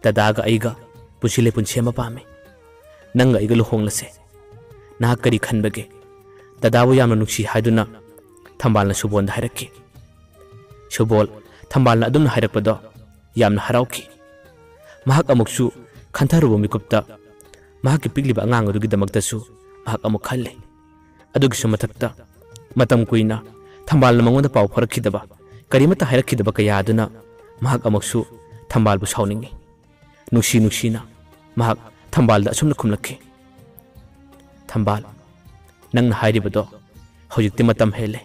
ꯗꯗꯥꯒ ꯑꯩꯒ ꯄꯨꯟꯁꯤ ꯂꯩꯄꯨꯟ ꯁꯦꯝꯕ ꯄꯥꯝꯃꯤ꯫ ꯅꯪꯒ ꯑꯩꯒ ꯂꯨꯍꯣꯡꯂꯁꯦ꯫ ꯅꯍꯥꯛ ꯀꯔꯤ ꯈꯟꯕꯒꯦ?" ꯗꯗꯥꯕꯨ ꯌꯥꯝꯅ ꯅꯨꯡꯁꯤ ꯍꯥꯏꯗꯨꯅ ꯊꯝꯕꯥꯜꯅ ꯁꯨꯕꯣꯟꯗ ꯍꯥꯏꯔꯛꯈꯤ꯫ ꯁꯨꯕꯣꯜ ꯊꯝꯕꯥꯜꯅ ꯑꯗꯨꯝꯅ ꯍꯥꯏꯔꯛꯄꯗꯣ ꯌꯥꯝꯅ ꯍꯔꯥꯎꯈꯤ꯫ ꯃꯍꯥꯛ ꯑꯃꯨꯛꯁꯨ ꯈꯟꯊꯔꯨꯕ ꯃꯤꯀꯨꯞꯇ ꯃꯍꯥꯛꯀꯤ ꯄꯤꯛꯂꯤꯕ ꯑꯉꯥꯡ ꯑꯗꯨꯒꯤꯗꯃꯛꯇꯁꯨ ꯃꯍꯥꯛ ꯑꯃꯨꯛ ꯈꯜꯂꯤ꯫ ꯑꯗꯨꯒꯤꯁꯨ ꯃꯊꯛꯇ ꯃꯇꯝ ꯀꯨꯏꯅ ꯊꯝꯕꯥꯜꯅ ꯃꯉꯣꯟꯗ ꯄꯥꯎ ꯐꯥꯎꯔꯛꯈꯤꯗꯕ, ꯀꯔꯤꯃꯠꯇ ꯍꯥꯏꯔꯛꯈꯤꯗꯕ ꯀꯌꯥ ꯑꯗꯨꯅ ꯃꯍꯥꯛ ꯑꯃꯨꯛꯁꯨ ꯊꯝꯕꯥꯜꯕꯨ ꯁꯥꯎꯅꯤꯡꯉꯤ꯫ ꯅꯨꯡꯁꯤ ꯅꯨꯡꯁꯤꯅ ꯃꯍꯥꯛ ꯊꯝꯕꯥꯜꯗ ꯑꯁꯨꯝꯅ ꯈꯨꯝꯂꯛꯈꯤ, "ꯊꯝꯕꯥꯜ, ꯅꯪꯅ ꯍꯥꯏꯔꯤꯕꯗꯣ ꯍꯧꯖꯤꯛꯇꯤ ꯃꯇꯝ ꯍꯦꯜꯂꯦ꯫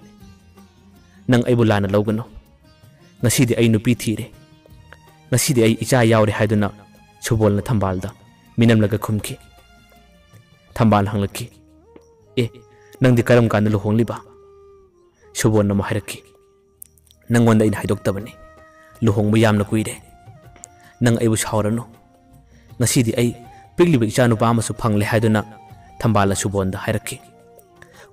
ꯅꯪ ꯑꯩꯕꯨ ꯂꯥꯟꯅ ꯂꯧꯒꯅꯨ꯫ ꯉꯁꯤꯗꯤ ꯑꯩ ꯅꯨꯄꯤ ꯊꯤꯔꯦ꯫ ꯉꯁꯤꯗꯤ ꯑꯩ ꯏꯆꯥ ꯌꯥꯎꯔꯦ" ꯍꯥꯏꯗꯨꯅ ꯁꯨꯕꯣꯜꯅ ꯊꯝꯕꯥꯜꯗ ꯃꯤꯅꯝꯂꯒ ꯈꯨꯝꯈꯤ꯫ ꯊꯝꯕꯥꯜ ꯍꯪꯂꯛꯈꯤ, "ꯑꯦ, ꯅꯪꯗꯤ ꯀꯔꯝ ꯀꯥꯟꯗ ꯂꯨꯍꯣꯡꯂꯤꯕ?" ꯁꯨꯕꯣꯜꯅ ꯑꯃꯨꯛ ꯍꯥꯏꯔꯛꯈꯤ, "ꯅꯪꯉꯣꯟꯗ ꯑꯩꯅ ꯍꯥꯏꯗꯣꯛꯇꯕꯅꯤ꯫ ꯂꯨꯍꯣꯡꯕ ꯌꯥꯝꯅ ꯀꯨꯏꯔꯦ꯫ ꯅꯪ ꯑꯩꯕꯨ ꯁꯥꯎꯔꯅꯨ꯫ ꯉꯁꯤꯗꯤ ꯑꯩ ꯄꯤꯛꯂꯤꯕ ꯏꯆꯥꯅꯨꯄꯥ ꯑꯃꯁꯨ ꯐꯪꯂꯦ" ꯍꯥꯏꯗꯨꯅ ꯊꯝꯕꯥꯜꯅ ꯁꯨꯕꯣꯜꯗ ꯍꯥꯏꯔꯛꯈꯤ꯫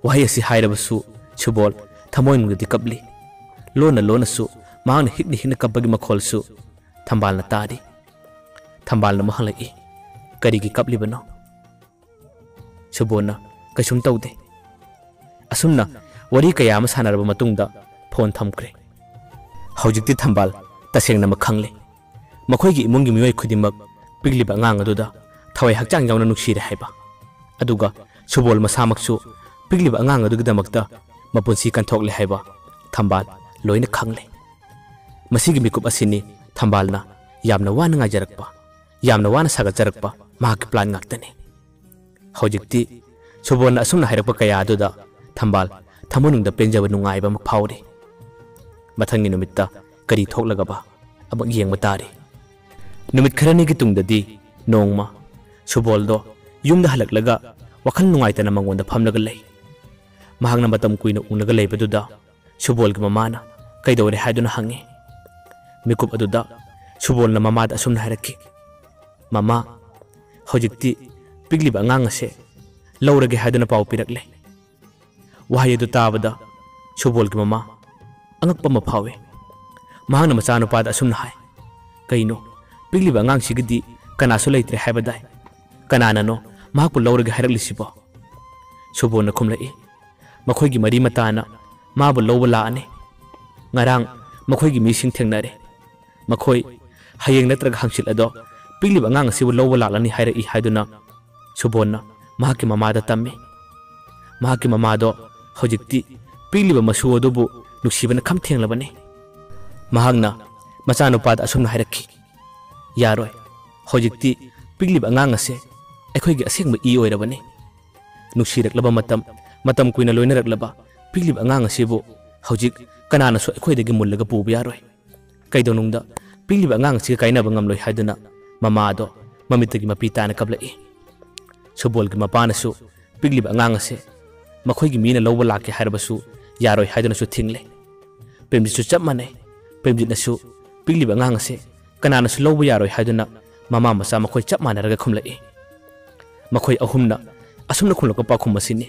ꯋꯥꯍꯩ ꯑꯁꯤ ꯍꯥꯏꯔꯕꯁꯨ ꯁꯨꯕꯣꯜ ꯊꯃꯣꯏꯅꯨꯡꯗꯗꯤ ꯀꯞꯂꯤ꯫ ꯂꯣꯟꯅ ꯂꯣꯟꯅꯁꯨ ꯃꯍꯥꯛꯅ ꯍꯤꯛꯅ ꯍꯤꯛꯅ ꯀꯞꯄꯒꯤ ꯃꯈꯣꯜꯁꯨ ꯊꯝꯕꯥꯜꯅ ꯇꯥꯔꯤ꯫ ꯊꯝꯕꯥꯜꯅ ꯑꯃꯨꯛ ꯍꯪꯂꯛꯏ, "ꯀꯔꯤꯒꯤ ꯀꯞꯂꯤꯕꯅꯣ?" ꯁꯨꯕꯣꯜꯅ, "ꯀꯩꯁꯨꯝ ꯇꯧꯗꯦ"꯫ ꯑꯁꯨꯝꯅ ꯋꯥꯔꯤ ꯀꯌꯥ ꯑꯃ ꯁꯥꯟꯅꯔꯕ ꯃꯇꯨꯡꯗ ꯐꯣꯟ ꯊꯝꯈ꯭ꯔꯦ꯫ ꯍꯧꯖꯤꯛꯇꯤ ꯊꯝꯕꯥꯜ ꯇꯁꯦꯡꯅꯃꯛ ꯈꯪꯂꯦ꯫ ꯃꯈꯣꯏꯒꯤ ꯏꯃꯨꯡꯒꯤ ꯃꯤꯑꯣꯏ ꯈꯨꯗꯤꯡꯃꯛ ꯄꯤꯛꯂꯤꯕ ꯑꯉꯥꯡ ꯑꯗꯨꯗ ꯊꯋꯥꯏ ꯍꯛꯆꯥꯡ ꯌꯥꯎꯅ ꯅꯨꯡꯁꯤꯔꯦ ꯍꯥꯏꯕ, ꯑꯗꯨꯒ ꯁꯨꯕꯣꯜ ꯃꯁꯥꯃꯛꯁꯨ ꯄꯤꯛꯂꯤꯕ ꯑꯉꯥꯡ ꯑꯗꯨꯒꯤꯗꯃꯛꯇ ꯃꯄꯨꯟꯁꯤ ꯀꯟꯊꯣꯛꯂꯦ ꯍꯥꯏꯕ ꯊꯝꯕꯥꯜ ꯂꯣꯏꯅ ꯈꯪꯂꯦ꯫ ꯃꯁꯤꯒꯤ ꯃꯤꯀꯨꯞ ꯑꯁꯤꯅꯤ ꯊꯝꯕꯥꯜꯅ ꯌꯥꯝꯅ ꯋꯥꯅ ꯉꯥꯏꯖꯔꯛꯄ, ꯌꯥꯝꯅ ꯋꯥꯅ ꯁꯥꯒꯠꯆꯔꯛꯄ ꯃꯍꯥꯛꯀꯤ ꯄ꯭ꯂꯥꯟ ꯉꯥꯛꯇꯅꯤ꯫ ꯍꯧꯖꯤꯛꯇꯤ ꯁꯨꯕꯣꯜꯅ ꯑꯁꯨꯝꯅ ꯍꯥꯏꯔꯛꯄ ꯀꯌꯥ ꯑꯗꯨꯗ ꯊꯝꯕꯥꯜ ꯊꯃꯣꯏꯅꯨꯡꯗ ꯄꯦꯟꯖꯕ ꯅꯨꯡꯉꯥꯏꯕ ꯑꯃ ꯐꯥꯎꯔꯤ꯫ ꯃꯊꯪꯒꯤ ꯅꯨꯃꯤꯠꯇ ꯀꯔꯤ ꯊꯣꯛꯂꯒꯕ ꯑꯃꯨꯛ ꯌꯦꯡꯕ ꯇꯥꯔꯤ꯫ ꯅꯨꯃꯤꯠ ꯈꯔꯅꯤꯒꯤ ꯇꯨꯡꯗꯗꯤ ꯅꯣꯡꯃ ꯁꯨꯕꯣꯜꯗꯣ ꯌꯨꯝꯗ ꯍꯜꯂꯛꯂꯒ ꯋꯥꯈꯜ ꯅꯨꯡꯉꯥꯏꯇꯅ ꯃꯉꯣꯟꯗ ꯐꯝꯂꯒ ꯂꯩ꯫ ꯃꯍꯥꯛꯅ ꯃꯇꯝ ꯀꯨꯏꯅ ꯎꯅꯒ ꯂꯩꯕꯗꯨꯗ ꯁꯨꯕꯣꯜꯒꯤ ꯃꯃꯥꯅ ꯀꯩꯗꯧꯔꯦ ꯍꯥꯏꯗꯨꯅ ꯍꯪꯉꯤ꯫ ꯃꯤꯀꯨꯞ ꯑꯗꯨꯗ ꯁꯨꯕꯣꯜꯅ ꯃꯃꯥꯗ ꯑꯁꯨꯝꯅ ꯍꯥꯏꯔꯛꯈꯤ, "ꯃꯃꯥ, ꯍꯧꯖꯤꯛꯇꯤ ꯄꯤꯛꯂꯤꯕ ꯑꯉꯥꯡ ꯑꯁꯦ ꯂꯧꯔꯒꯦ ꯍꯥꯏꯗꯨꯅ ꯄꯥꯎ ꯄꯤꯔꯛꯂꯦ꯫" ꯋꯥꯍꯩ ꯑꯗꯨ ꯇꯥꯕꯗ ꯁꯨꯕꯣꯜꯒꯤ ꯃꯃꯥ ꯑꯉꯛꯄ ꯑꯃ ꯐꯥꯎꯏ꯫ ꯃꯍꯥꯛꯅ ꯃꯆꯥꯅꯨꯄꯥꯗ ꯑꯁꯨꯝꯅ ꯍꯥꯏ, "ꯀꯩꯅꯣ, ꯄꯤꯛꯂꯤꯕ ꯑꯉꯥꯡꯁꯤꯒꯤꯗꯤ ꯀꯅꯥꯁꯨ ꯂꯩꯇ꯭ꯔꯦ ꯍꯥꯏꯕꯗꯥꯏ? ꯀꯅꯥꯅꯅꯣ ꯃꯍꯥꯛꯄꯨ ꯂꯧꯔꯒꯦ ꯍꯥꯏꯔꯛꯂꯤꯁꯤꯕꯣ?" ꯁꯨꯕꯣꯜꯅ ꯈꯨꯝꯂꯛꯏ, "ꯃꯈꯣꯏꯒꯤ ꯃꯔꯤ ꯃꯇꯥꯅ ꯃꯥꯕꯨ ꯂꯧꯕ ꯂꯥꯛꯑꯅꯤ꯫ ꯉꯔꯥꯡ ꯃꯈꯣꯏꯒꯤ ꯃꯤꯁꯤꯡ ꯊꯦꯡꯅꯔꯦ꯫ ꯃꯈꯣꯏ ꯍꯌꯦꯡ ꯅꯠꯇ꯭ꯔꯒ ꯍꯪꯆꯤꯠ ꯑꯗꯣ ꯄꯤꯛꯂꯤꯕ ꯑꯉꯥꯡ ꯑꯁꯤꯕꯨ ꯂꯧꯕ ꯂꯥꯛꯂꯅꯤ ꯍꯥꯏꯔꯛꯏ" ꯍꯥꯏꯗꯨꯅ ꯁꯨꯕꯣꯜꯅ ꯃꯍꯥꯛꯀꯤ ꯃꯃꯥꯗ ꯇꯝꯃꯤ꯫ ꯃꯍꯥꯛꯀꯤ ꯃꯃꯥꯗꯣ ꯍꯧꯖꯤꯛꯇꯤ ꯄꯤꯛꯂꯤꯕ ꯃꯁꯨ ꯑꯗꯨꯕꯨ ꯅꯨꯡꯁꯤꯕꯅ ꯈꯝ ꯊꯦꯡꯂꯕꯅꯤ꯫ ꯃꯍꯥꯛꯅ ꯃꯆꯥꯅꯨꯄꯥꯗ ꯑꯁꯨꯝꯅ ꯍꯥꯏꯔꯛꯈꯤ, "ꯌꯥꯔꯣꯏ, ꯍꯧꯖꯤꯛꯇꯤ ꯄꯤꯛꯂꯤꯕ ꯑꯉꯥꯡ ꯑꯁꯦ ꯑꯩꯈꯣꯏꯒꯤ ꯑꯁꯦꯡꯕ ꯏ ꯑꯣꯏꯔꯕꯅꯤ꯫ ꯅꯨꯡꯁꯤꯔꯛꯂꯕ ꯃꯇꯝ, ꯃꯇꯝ ꯀꯨꯏꯅ ꯂꯣꯏꯅꯔꯛꯂꯕ ꯄꯤꯛꯂꯤꯕ ꯑꯉꯥꯡ ꯑꯁꯤꯕꯨ ꯍꯧꯖꯤꯛ ꯀꯅꯥꯅꯁꯨ ꯑꯩꯈꯣꯏꯗꯒꯤ ꯃꯨꯜꯂꯒ ꯄꯨꯕ ꯌꯥꯔꯣꯏ꯫ ꯀꯩꯗꯧꯅꯨꯡꯗ ꯄꯤꯛꯂꯤꯕ ꯑꯉꯥꯡ ꯑꯁꯤꯒ ꯀꯥꯏꯅꯕ ꯉꯝꯂꯣꯏ" ꯍꯥꯏꯗꯨꯅ ꯃꯃꯥ ꯑꯗꯣ ꯃꯃꯤꯠꯇꯒꯤ ꯃꯄꯤ ꯇꯥꯅ ꯀꯞꯂꯛꯏ꯫ ꯁꯨꯕꯣꯜꯒꯤ ꯃꯄꯥꯅꯁꯨ ꯄꯤꯛꯂꯤꯕ ꯑꯉꯥꯡ ꯑꯁꯦ ꯃꯈꯣꯏꯒꯤ ꯃꯤꯅ ꯂꯧꯕ ꯂꯥꯛꯀꯦ ꯍꯥꯏꯔꯕꯁꯨ ꯌꯥꯔꯣꯏ ꯍꯥꯏꯗꯨꯅꯁꯨ ꯊꯤꯡꯂꯦ꯫ ꯄ꯭ꯔꯦꯝꯖꯤꯠꯁꯨ ꯆꯞ ꯃꯥꯟꯅꯩ꯫ ꯄ꯭ꯔꯦꯝꯖꯤꯠꯅꯁꯨ ꯄꯤꯛꯂꯤꯕ ꯑꯉꯥꯡ ꯑꯁꯦ ꯀꯅꯥꯅꯁꯨ ꯂꯧꯕ ꯌꯥꯔꯣꯏ ꯍꯥꯏꯗꯨꯅ ꯃꯃꯥ ꯃꯆꯥ ꯃꯈꯣꯏ ꯆꯞ ꯃꯥꯟꯅꯔꯒ ꯈꯨꯝꯂꯛꯏ꯫ ꯃꯈꯣꯏ ꯑꯍꯨꯝꯅ ꯑꯁꯨꯝꯅ ꯈꯨꯝꯂꯛꯄ ꯄꯥꯎꯈꯨꯝ ꯑꯁꯤꯅꯤ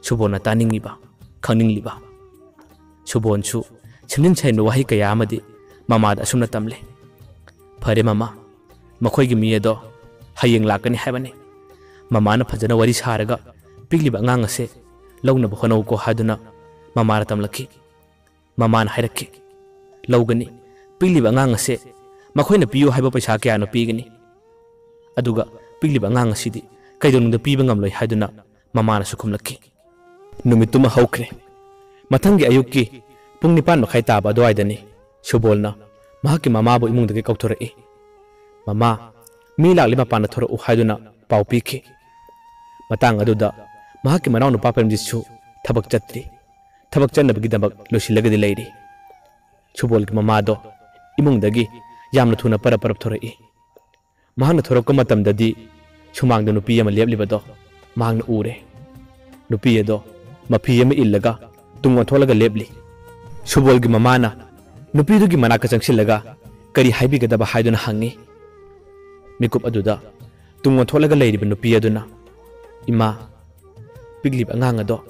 ꯁꯨꯕꯣꯜꯅ ꯇꯥꯅꯤꯡꯉꯤꯕ, ꯈꯪꯅꯤꯡꯂꯤꯕ꯫ ꯁꯨꯕꯣꯜꯁꯨ ꯁꯦꯝꯖꯤꯟ ꯁꯥꯖꯤꯟꯕ ꯋꯥꯍꯩ ꯀꯌꯥ ꯑꯃꯗꯤ ꯃꯃꯥꯗ ꯑꯁꯨꯝꯅ ꯇꯝꯂꯦ, "ꯐꯔꯦ ꯃꯃꯥ, ꯃꯈꯣꯏꯒꯤ ꯃꯤ ꯑꯗꯣ ꯍꯌꯦꯡ ꯂꯥꯛꯀꯅꯤ ꯍꯥꯏꯕꯅꯤ꯫" ꯃꯃꯥꯅ ꯐꯖꯅ ꯋꯥꯔꯤ ꯁꯥꯔꯒ ꯄꯤꯛꯂꯤꯕ ꯑꯉꯥꯡ ꯑꯁꯦ ꯂꯧꯅꯕ ꯍꯣꯠꯅꯧꯀꯣ ꯍꯥꯏꯗꯨꯅ ꯃꯃꯥꯅ ꯇꯝꯂꯛꯈꯤ꯫ ꯃꯃꯥꯅ ꯍꯥꯏꯔꯛꯈꯤ, "ꯂꯧꯒꯅꯤ, ꯄꯤꯛꯂꯤꯕ ꯑꯉꯥꯡ ꯑꯁꯦ ꯃꯈꯣꯏꯅ ꯄꯤꯌꯨ ꯍꯥꯏꯕ ꯄꯩꯁꯥ ꯀꯌꯥꯅꯣ ꯄꯤꯒꯅꯤ꯫ ꯑꯗꯨꯒ ꯄꯤꯛꯂꯤꯕ ꯑꯉꯥꯡ ꯑꯁꯤꯗꯤ ꯀꯩꯗꯧꯅꯨꯡꯗ ꯄꯤꯕ ꯉꯝꯂꯣꯏ" ꯍꯥꯏꯗꯨꯅ ꯃꯃꯥꯅꯁꯨ ꯈꯨꯝꯂꯛꯈꯤ꯫ ꯅꯨꯃꯤꯠꯇꯨꯃ ꯍꯧꯈ꯭ꯔꯦ꯫ ꯃꯊꯪꯒꯤ ꯑꯌꯨꯛꯀꯤ ꯄꯨꯡ ꯅꯤꯄꯥꯟ ꯃꯈꯥꯏ ꯇꯥꯕ ꯑꯗꯨꯋꯥꯏꯗꯅꯤ ꯁꯨꯕꯣꯜꯅ ꯃꯍꯥꯛꯀꯤ ꯃꯃꯥꯕꯨ ꯏꯃꯨꯡꯗꯒꯤ ꯀꯧꯊꯣꯔꯛꯏ꯫ "ꯃꯃꯥ, ꯃꯤ ꯂꯥꯛꯂꯤ, ꯃꯄꯥꯟꯗ ꯊꯣꯔꯛꯎ" ꯍꯥꯏꯗꯨꯅ ꯄꯥꯎ ꯄꯤꯈꯤ꯫ ꯃꯇꯥꯡ ꯑꯗꯨꯗ ꯃꯍꯥꯛꯀꯤ ꯃꯅꯥꯎꯅꯨꯄꯥ ꯄ꯭ꯔꯦꯝꯖꯤꯠꯁꯨ ꯊꯕꯛ ꯆꯠꯇ꯭ꯔꯤ꯫ ꯊꯕꯛ ꯆꯠꯅꯕꯒꯤꯗꯃꯛ ꯂꯣꯏꯁꯤꯜꯂꯒꯗꯤ ꯂꯩꯔꯤ꯫ ꯁꯨꯕꯣꯜꯒꯤ ꯃꯃꯥꯗꯣ ꯏꯃꯨꯡꯗꯒꯤ ꯌꯥꯝꯅ ꯊꯨꯅ ꯄꯔꯞ ꯄꯔꯞ ꯊꯣꯔꯛꯏ꯫ ꯃꯍꯥꯛꯅ ꯊꯣꯔꯛꯄ ꯃꯇꯝꯗꯗꯤ ꯁꯨꯃꯥꯡꯗ ꯅꯨꯄꯤ ꯑꯃ ꯂꯦꯞꯂꯤꯕꯗꯣ ꯃꯍꯥꯛꯅ ꯎꯔꯦ꯫ ꯅꯨꯄꯤ ꯑꯗꯣ ꯃꯐꯤ ꯑꯃ ꯏꯜꯂꯒ ꯇꯨꯡ ꯑꯣꯟꯊꯣꯛꯂꯒ ꯂꯦꯞꯂꯤ꯫ ꯁꯨꯕꯣꯜꯒꯤ ꯃꯃꯥꯅ ꯅꯨꯄꯤꯗꯨꯒꯤ ꯃꯅꯥꯛꯇ ꯆꯪꯁꯤꯜꯂꯒ ꯀꯔꯤ ꯍꯥꯏꯕꯤꯒꯗꯕ ꯍꯥꯏꯗꯨꯅ ꯍꯪꯉꯤ꯫ ꯃꯤꯀꯨꯞ ꯑꯗꯨꯗ ꯇꯨꯡ ꯑꯣꯟꯊꯣꯛꯂꯒ ꯂꯩꯔꯤꯕ ꯅꯨꯄꯤ ꯑꯗꯨꯅ, "ꯏꯃꯥ, ꯄꯤꯛꯂꯤꯕ ꯑꯉꯥꯡ ꯑꯗꯣ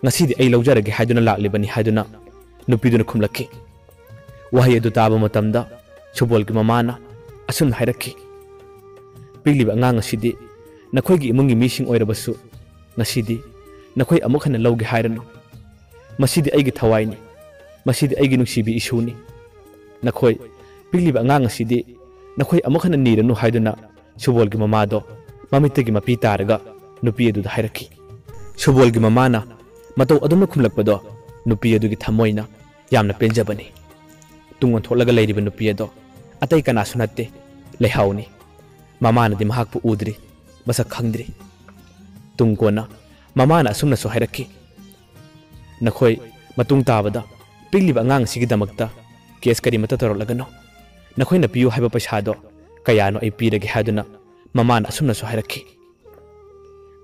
ꯉꯁꯤꯗꯤ ꯑꯩ ꯂꯧꯖꯔꯒꯦ ꯍꯥꯏꯗꯨꯅ ꯂꯥꯛꯂꯤꯕꯅꯤ" ꯍꯥꯏꯗꯨꯅ ꯅꯨꯄꯤꯗꯨꯅ ꯈꯨꯝꯂꯛꯈꯤ꯫ ꯋꯥꯍꯩ ꯑꯗꯨ ꯇꯥꯕ ꯃꯇꯝꯗ ꯁꯨꯕꯣꯜꯒꯤ ꯃꯃꯥꯅ ꯑꯁꯨꯝꯅ ꯍꯥꯏꯔꯛꯈꯤ, "ꯄꯤꯛꯂꯤꯕ ꯑꯉꯥꯡ ꯑꯁꯤꯗꯤ ꯅꯈꯣꯏꯒꯤ ꯏꯃꯨꯡꯒꯤ ꯃꯤꯁꯤꯡ ꯑꯣꯏꯔꯕꯁꯨ ꯉꯁꯤꯗꯤ ꯅꯈꯣꯏ ꯑꯃꯨꯛ ꯍꯟꯅ ꯂꯧꯒꯦ ꯍꯥꯏꯔꯅꯨ꯫ ꯃꯁꯤꯗꯤ ꯑꯩꯒꯤ ꯊꯋꯥꯏꯅꯤ꯫ ꯃꯁꯤꯗꯤ ꯑꯩꯒꯤ ꯅꯨꯡꯁꯤꯕꯤ ꯏꯁꯨꯅꯤ꯫ ꯅꯈꯣꯏ ꯄꯤꯛꯂꯤꯕ ꯑꯉꯥꯡ ꯑꯁꯤꯗꯤ ꯅꯈꯣꯏ ꯑꯃꯨꯛ ꯍꯟꯅ ꯅꯤꯔꯅꯨ" ꯍꯥꯏꯗꯨꯅ ꯁꯨꯕꯣꯜꯒꯤ ꯃꯃꯥꯗꯣ ꯃꯃꯤꯠꯇꯒꯤ ꯃꯄꯤ ꯇꯥꯔꯒ ꯅꯨꯄꯤ ꯑꯗꯨꯗ ꯍꯥꯏꯔꯛꯈꯤ꯫ ꯁꯨꯕꯣꯜꯒꯤ ꯃꯃꯥꯅ ꯃꯇꯧ ꯑꯗꯨꯝꯅ ꯈꯨꯝꯂꯛꯄꯗꯣ ꯅꯨꯄꯤ ꯑꯗꯨꯒꯤ ꯊꯃꯣꯏꯅ ꯌꯥꯝꯅ ꯄꯦꯟꯖꯕꯅꯤ꯫ ꯇꯨꯡ ꯑꯣꯟꯊꯣꯛꯂꯒ ꯂꯩꯔꯤꯕ ꯅꯨꯄꯤ ꯑꯗꯣ ꯑꯇꯩ ꯀꯅꯥꯁꯨ ꯅꯠꯇꯦ, ꯂꯩꯍꯥꯎꯅꯤ꯫ ꯃꯃꯥꯅꯗꯤ ꯃꯍꯥꯛꯄꯨ ꯎꯗ꯭ꯔꯤ, ꯃꯁꯛ ꯈꯪꯗ꯭ꯔꯤ꯫ ꯇꯨꯡ ꯀꯣꯟꯅ ꯃꯃꯥꯅ ꯑꯁꯨꯝꯅꯁꯨ ꯍꯥꯏꯔꯛꯈꯤ, "ꯅꯈꯣꯏ ꯃꯇꯨꯡ ꯇꯥꯕꯗ ꯄꯤꯛꯂꯤꯕ ꯑꯉꯥꯡ ꯑꯁꯤꯒꯤꯗꯃꯛꯇ ꯀꯦꯁ ꯀꯔꯤꯃꯠꯇ ꯇꯧꯔꯛꯂꯒꯅꯨ꯫ ꯅꯈꯣꯏꯅ ꯄꯤꯌꯨ ꯍꯥꯏꯕ ꯄꯩꯁꯥꯗꯣ ꯀꯌꯥꯅꯣ ꯑꯩ ꯄꯤꯔꯒꯦ" ꯍꯥꯏꯗꯨꯅ ꯃꯃꯥꯅ ꯑꯁꯨꯝꯅꯁꯨ ꯍꯥꯏꯔꯛꯈꯤ꯫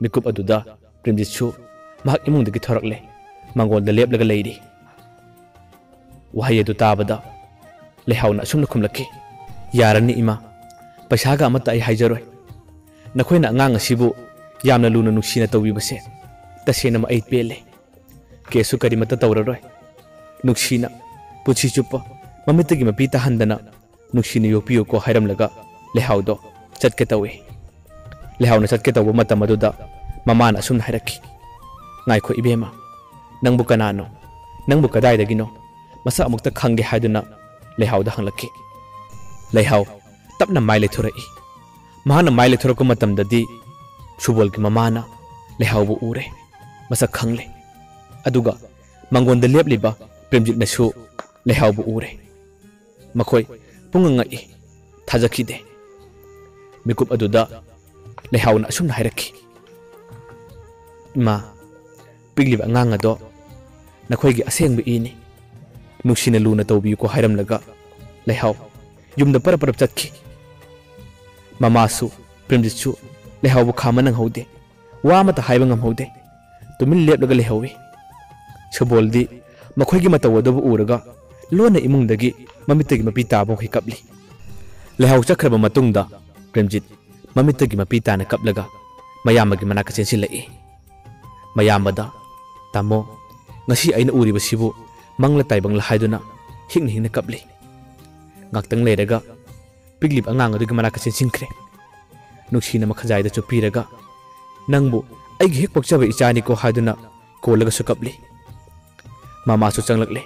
ꯃꯤꯀꯨꯞ ꯑꯗꯨꯗ ꯄ꯭ꯔꯦꯝꯖꯤꯠꯁꯨ ꯃꯍꯥꯛ ꯏꯃꯨꯡꯗꯒꯤ ꯊꯣꯔꯛꯂꯦ꯫ ꯃꯥꯡꯒꯣꯜꯗ ꯂꯦꯞꯂꯒ ꯂꯩꯔꯤ꯫ ꯋꯥꯍꯩ ꯑꯗꯨ ꯇꯥꯕꯗ ꯂꯩꯍꯥꯎꯅ ꯑꯁꯨꯝꯅ ꯈꯨꯝꯂꯛꯈꯤ, "ꯌꯥꯔꯅꯤ ꯏꯃꯥ, ꯄꯩꯁꯥꯒ ꯑꯃꯠꯇ ꯑꯩ ꯍꯥꯏꯖꯔꯣꯏ꯫ ꯅꯈꯣꯏꯅ ꯑꯉꯥꯡ ꯑꯁꯤꯕꯨ ꯌꯥꯝꯅ ꯂꯨꯅ ꯅꯨꯡꯁꯤꯅ ꯇꯧꯕꯤꯕꯁꯦ ꯇꯁꯦꯡꯅꯃꯛ ꯑꯩ ꯄꯦꯜꯂꯦ꯫ ꯀꯦꯁꯁꯨ ꯀꯔꯤꯃꯠꯇ ꯇꯧꯔꯔꯣꯏ꯫ ꯅꯨꯡꯁꯤꯅ ꯄꯨꯟꯁꯤ ꯆꯨꯞꯄ ꯃꯃꯤꯠꯇꯒꯤ ꯃꯄꯤ ꯇꯥꯍꯟꯗꯅ ꯅꯨꯡꯁꯤꯅ ꯌꯣꯛꯄꯤꯌꯨꯀꯣ" ꯍꯥꯏꯔꯝꯂꯒ ꯂꯩꯍꯥꯎꯗꯣ ꯆꯠꯀꯦ ꯇꯧꯏ꯫ ꯂꯩꯍꯥꯎꯅ ꯆꯠꯀꯦ ꯇꯧꯕ ꯃꯇꯝ ꯑꯗꯨꯗ ꯃꯃꯥꯅ ꯑꯁꯨꯝꯅ ꯍꯥꯏꯔꯛꯈꯤ, "ꯉꯥꯏꯈꯣ ꯏꯕꯦꯝꯃ, ꯅꯪꯕꯨ ꯀꯅꯥꯅꯣ? ꯅꯪꯕꯨ ꯀꯗꯥꯏꯗꯒꯤꯅꯣ? ꯃꯁꯛ ꯑꯃꯨꯛꯇ ꯈꯪꯒꯦ" ꯍꯥꯏꯗꯨꯅ ꯂꯩꯍꯥꯎꯗ ꯍꯪꯂꯛꯈꯤ꯫ ꯂꯩꯍꯥꯎ ꯇꯞꯅ ꯃꯥꯏ ꯂꯩꯊꯣꯔꯛꯏ꯫ ꯃꯍꯥꯛꯅ ꯃꯥꯏ ꯂꯩꯊꯣꯔꯛꯄ ꯃꯇꯝꯗꯗꯤ ꯁꯨꯕꯣꯜꯒꯤ ꯃꯃꯥꯅ ꯂꯩꯍꯥꯎꯕꯨ ꯎꯔꯦ, ꯃꯁꯛ ꯈꯪꯂꯦ꯫ ꯑꯗꯨꯒ ꯃꯪꯒꯣꯟꯗ ꯂꯦꯞꯂꯤꯕ ꯄ꯭ꯔꯦꯝꯖꯤꯠꯅꯁꯨ ꯂꯩꯍꯥꯎꯕꯨ ꯎꯔꯦ꯫ ꯃꯈꯣꯏ ꯄꯨꯡꯉꯛ ꯉꯛꯏ, ꯊꯥꯖꯈꯤꯗꯦ꯫ ꯃꯤꯀꯨꯞ ꯑꯗꯨꯗ ꯂꯩꯍꯥꯎꯅ ꯑꯁꯨꯝꯅ ꯍꯥꯏꯔꯛꯈꯤ, "ꯏꯃꯥ, ꯄꯤꯛꯂꯤꯕ ꯑꯉꯥꯡ ꯑꯗꯣ ꯅꯈꯣꯏꯒꯤ ꯑꯁꯦꯡꯕ ꯏꯅꯤ꯫ ꯅꯨꯡꯁꯤꯅ ꯂꯨꯅ ꯇꯧꯕꯤꯌꯨꯀꯣ" ꯍꯥꯏꯔꯝꯂꯒ ꯂꯩꯍꯥꯎ ꯌꯨꯝꯗ ꯄꯔꯞ ꯄꯔꯞ ꯆꯠꯈꯤ꯫ ꯃꯃꯥꯁꯨ ꯄ꯭ꯔꯦꯝꯖꯤꯠꯁꯨ ꯂꯩꯍꯥꯎꯕꯨ ꯈꯥꯝꯕ ꯅꯪꯍꯧꯗꯦ꯫ ꯋꯥ ꯑꯃꯠꯇ ꯍꯥꯏꯕ ꯉꯝꯍꯧꯗꯦ꯫ ꯇꯨꯃꯤꯟ ꯂꯦꯞꯂꯒ ꯂꯩꯍꯧꯏ꯫ ꯁꯨꯕꯣꯜꯗꯤ ꯃꯈꯣꯏꯒꯤ ꯃꯇꯧ ꯑꯗꯨꯕꯨ ꯎꯔꯒ ꯂꯣꯟꯅ ꯏꯃꯨꯡꯗꯒꯤ ꯃꯃꯤꯠꯇꯒꯤ ꯃꯄꯤ ꯇꯥꯕ ꯃꯈꯩ ꯀꯞꯂꯤ꯫ ꯂꯩꯍꯥꯎ ꯆꯠꯈ꯭ꯔꯕ ꯃꯇꯨꯡꯗ ꯄ꯭ꯔꯦꯝꯖꯤꯠ ꯃꯃꯤꯠꯇꯒꯤ ꯃꯄꯤ ꯇꯥꯅ ꯀꯞꯂꯒ ꯃꯌꯥꯝꯕꯒꯤ ꯃꯅꯥꯛꯇ ꯆꯦꯟꯁꯤꯜꯂꯛꯏ꯫ ꯃꯌꯥꯝꯕꯗ, "ꯇꯥꯃꯣ, ꯉꯁꯤ ꯑꯩꯅ ꯎꯔꯤꯕꯁꯤꯕꯨ ꯃꯪꯂ ꯇꯥꯏꯕꯪꯂ?" ꯍꯥꯏꯗꯨꯅ ꯍꯤꯡꯅ ꯍꯤꯡꯅ ꯀꯞꯂꯤ꯫ ꯉꯥꯛꯇꯪ ꯂꯩꯔꯒ ꯄꯤꯛꯂꯤꯕ ꯑꯉꯥꯡ ꯑꯗꯨꯒꯤ ꯃꯅꯥꯛꯇ ꯆꯦꯟꯁꯤꯟꯈ꯭ꯔꯦ꯫ ꯅꯨꯡꯁꯤꯅ ꯃꯈꯖꯥꯏꯗ ꯆꯨꯞꯄꯤꯔꯒ, "ꯅꯪꯕꯨ ꯑꯩꯒꯤ ꯍꯦꯛ ꯄꯣꯛꯆꯕ ꯏꯆꯥꯅꯤꯀꯣ" ꯍꯥꯏꯗꯨꯅ ꯀꯣꯜꯂꯒꯁꯨ ꯀꯞꯂꯤ꯫ ꯃꯃꯥꯁꯨ ꯆꯪꯂꯛꯂꯦ꯫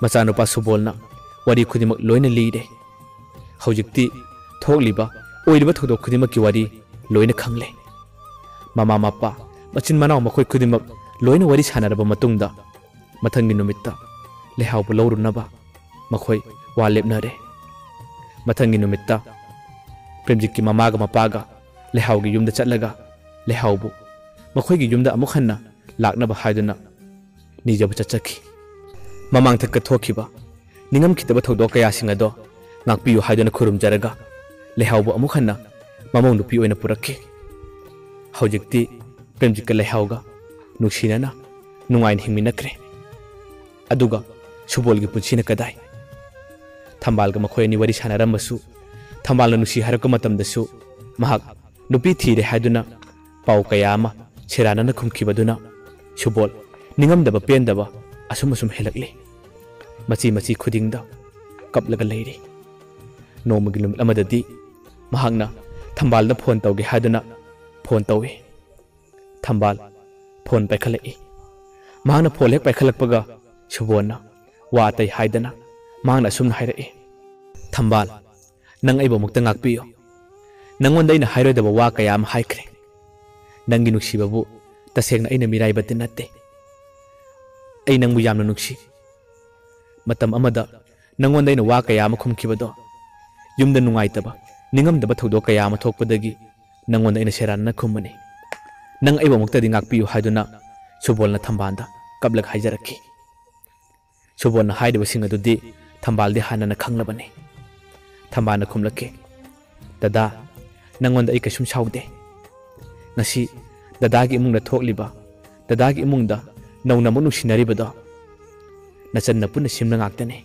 ꯃꯆꯥꯅꯨꯄꯥ ꯁꯨꯕꯣꯜꯅ ꯋꯥꯔꯤ ꯈꯨꯗꯤꯡꯃꯛ ꯂꯣꯏꯅ ꯂꯤꯔꯦ꯫ ꯍꯧꯖꯤꯛꯇꯤ ꯊꯣꯛꯂꯤꯕ, ꯑꯣꯏꯔꯤꯕ ꯊꯧꯗꯣꯛ ꯈꯨꯗꯤꯡꯃꯛꯀꯤ ꯋꯥꯔꯤ ꯂꯣꯏꯅ ꯈꯪꯂꯦ꯫ ꯃꯃꯥ ꯃꯄꯥ, ꯃꯆꯤꯟ ꯃꯅꯥꯎ ꯃꯈꯣꯏ ꯈꯨꯗꯤꯡꯃꯛ ꯂꯣꯏꯅ ꯋꯥꯔꯤ ꯁꯥꯟꯅꯔꯕ ꯃꯇꯨꯡꯗ, ꯃꯊꯪꯒꯤ ꯅꯨꯃꯤꯠꯇ ꯂꯩꯍꯥꯎꯕꯨ ꯂꯧꯔꯨꯅꯕ ꯃꯈꯣꯏ ꯋꯥ ꯂꯦꯞꯅꯔꯦ꯫ ꯃꯊꯪꯒꯤ ꯅꯨꯃꯤꯠꯇ ꯄ꯭ꯔꯦꯝꯖꯤꯠꯀꯤ ꯃꯃꯥꯒ ꯃꯄꯥꯒ ꯂꯩꯍꯥꯎꯒꯤ ꯌꯨꯝꯗ ꯆꯠꯂꯒ ꯂꯩꯍꯥꯎꯕꯨ ꯃꯈꯣꯏꯒꯤ ꯌꯨꯝꯗ ꯑꯃꯨꯛ ꯍꯟꯅ ꯂꯥꯛꯅꯕ ꯍꯥꯏꯗꯨꯅ ꯅꯤꯖꯕ ꯆꯠꯆꯈꯤ꯫ ꯃꯃꯥꯡꯊꯛꯇ ꯊꯣꯛꯈꯤꯕ ꯅꯤꯡꯉꯝꯈꯤꯗꯕ ꯊꯧꯗꯣꯛ ꯀꯌꯥꯁꯤꯡ ꯑꯗꯣ ꯉꯥꯛꯄꯤꯌꯨ ꯍꯥꯏꯗꯨꯅ ꯈꯨꯔꯨꯝꯖꯔꯒ ꯂꯩꯍꯥꯎꯕꯨ ꯑꯃꯨꯛ ꯍꯟꯅ ꯃꯃꯧ ꯅꯨꯄꯤ ꯑꯣꯏꯅ ꯄꯨꯔꯛꯈꯤ꯫ ꯍꯧꯖꯤꯛꯇꯤ ꯄ꯭ꯔꯦꯝꯖꯤꯠꯀ ꯂꯩꯍꯥꯎꯒ ꯅꯨꯡꯁꯤꯅꯅ ꯅꯨꯡꯉꯥꯏꯅ ꯍꯤꯡꯃꯤꯟꯅꯈ꯭ꯔꯦ꯫ ꯑꯗꯨꯒ ꯁꯨꯕꯣꯜꯒꯤ ꯄꯨꯟꯁꯤꯅ ꯀꯗꯥꯏ? ꯊꯝꯕꯥꯜꯒ ꯃꯈꯣꯏ ꯑꯅꯤ ꯋꯥꯔꯤ ꯁꯥꯟꯅꯔꯝꯕꯁꯨ ꯊꯝꯕꯥꯜꯅ ꯅꯨꯡꯁꯤ ꯍꯥꯏꯔꯛꯄ ꯃꯇꯝꯗꯁꯨ ꯃꯍꯥꯛ ꯅꯨꯄꯤ ꯊꯤꯔꯦ ꯍꯥꯏꯗꯨꯅ ꯄꯥꯎ ꯀꯌꯥ ꯑꯃ ꯁꯦꯔꯥꯟꯅꯅ ꯈꯨꯝꯈꯤꯕꯗꯨꯅ ꯁꯨꯕꯣꯜ ꯅꯤꯡꯉꯝꯗꯕ ꯄꯦꯟꯗꯕ ꯑꯁꯨꯝ ꯑꯁꯨꯝ ꯍꯦꯜꯂꯛꯂꯤ꯫ ꯃꯆꯤ ꯃꯆꯤ ꯈꯨꯗꯤꯡꯗ ꯀꯞꯂꯒ ꯂꯩꯔꯤ꯫ ꯅꯣꯡꯃꯒꯤ ꯅꯨꯃꯤꯠ ꯑꯃꯗꯗꯤ ꯃꯍꯥꯛꯅ ꯊꯝꯕꯥꯜꯗ ꯐꯣꯟ ꯇꯧꯒꯦ ꯍꯥꯏꯗꯨꯅ ꯐꯣꯟ ꯇꯧꯏ꯫ ꯊꯝꯕꯥꯜ ꯐꯣꯟ ꯄꯥꯏꯈꯠꯂꯛꯏ꯫ ꯃꯍꯥꯛꯅ ꯐꯣꯟ ꯍꯦꯛ ꯄꯥꯏꯈꯠꯂꯛꯄꯒ ꯁꯨꯕꯣꯜꯅ ꯋꯥ ꯑꯇꯩ ꯍꯥꯏꯗꯅ ꯃꯍꯥꯛꯅ ꯑꯁꯨꯝꯅ ꯍꯥꯏꯔꯛꯏ, "ꯊꯝꯕꯥꯜ, ꯅꯪ ꯑꯩꯕꯨ ꯑꯃꯨꯛꯇ ꯉꯥꯛꯄꯤꯌꯨ꯫ ꯅꯪꯉꯣꯟꯗ ꯑꯩꯅ ꯍꯥꯏꯔꯣꯏꯗꯕ ꯋꯥ ꯀꯌꯥ ꯑꯃ ꯍꯥꯏꯈ꯭ꯔꯦ꯫ ꯅꯪꯒꯤ ꯅꯨꯡꯁꯤꯕꯕꯨ ꯇꯁꯦꯡꯅ ꯑꯩꯅ ꯃꯤꯔꯥꯏꯕꯗꯤ ꯅꯠꯇꯦ꯫ ꯑꯩ ꯅꯪꯕꯨ ꯌꯥꯝꯅ ꯅꯨꯡꯁꯤ꯫ ꯃꯇꯝ ꯑꯃꯗ ꯅꯉꯣꯟꯗ ꯑꯩꯅ ꯋꯥ ꯀꯌꯥ ꯑꯃ ꯈꯨꯝꯈꯤꯕꯗꯣ, ꯌꯨꯝꯗ ꯅꯨꯡꯉꯥꯏꯇꯕ, ꯅꯤꯡꯉꯝꯗꯕ ꯊꯧꯗꯣꯛ ꯀꯌꯥ ꯑꯃ ꯊꯣꯛꯄꯗꯒꯤ ꯅꯉꯣꯟꯗ ꯑꯩꯅ ꯁꯦꯔꯥꯟꯅꯅ ꯈꯨꯝꯕꯅꯤ꯫ ꯅꯪ ꯑꯩꯕꯨ ꯑꯃꯨꯛꯇꯗꯤ ꯉꯥꯛꯄꯤꯌꯨ ꯍꯥꯏꯗꯨꯅ ꯁꯨꯕꯣꯜꯅ ꯊꯝꯕꯥꯜꯗ ꯀꯞꯂꯒ ꯍꯥꯏꯖꯔꯛꯈꯤ꯫ ꯁꯨꯕꯣꯜꯅ ꯍꯥꯏꯔꯤꯕꯁꯤꯡ ꯑꯗꯨꯗꯤ ꯊꯝꯕꯥꯜꯗꯤ ꯍꯥꯟꯅꯅ ꯈꯪꯂꯕꯅꯤ꯫ ꯊꯝꯕꯥꯜꯅ ꯈꯨꯝꯂꯛꯈꯤ, "ꯗꯗꯥ, ꯅꯪꯉꯣꯟꯗ ꯑꯩ ꯀꯩꯁꯨꯝ ꯁꯥꯎꯗꯦ꯫ ꯉꯁꯤ ꯗꯗꯥꯒꯤ ꯏꯃꯨꯡꯗ ꯊꯣꯛꯂꯤꯕ, ꯗꯗꯥꯒꯤ ꯏꯃꯨꯡꯗ ꯅꯧꯅ ꯑꯃꯨꯛ ꯅꯨꯡꯁꯤꯅꯔꯤꯕꯗꯣ ꯅꯆꯟꯅ ꯄꯨꯟꯅ ꯁꯦꯝꯅ ꯉꯥꯛꯇꯅꯤ꯫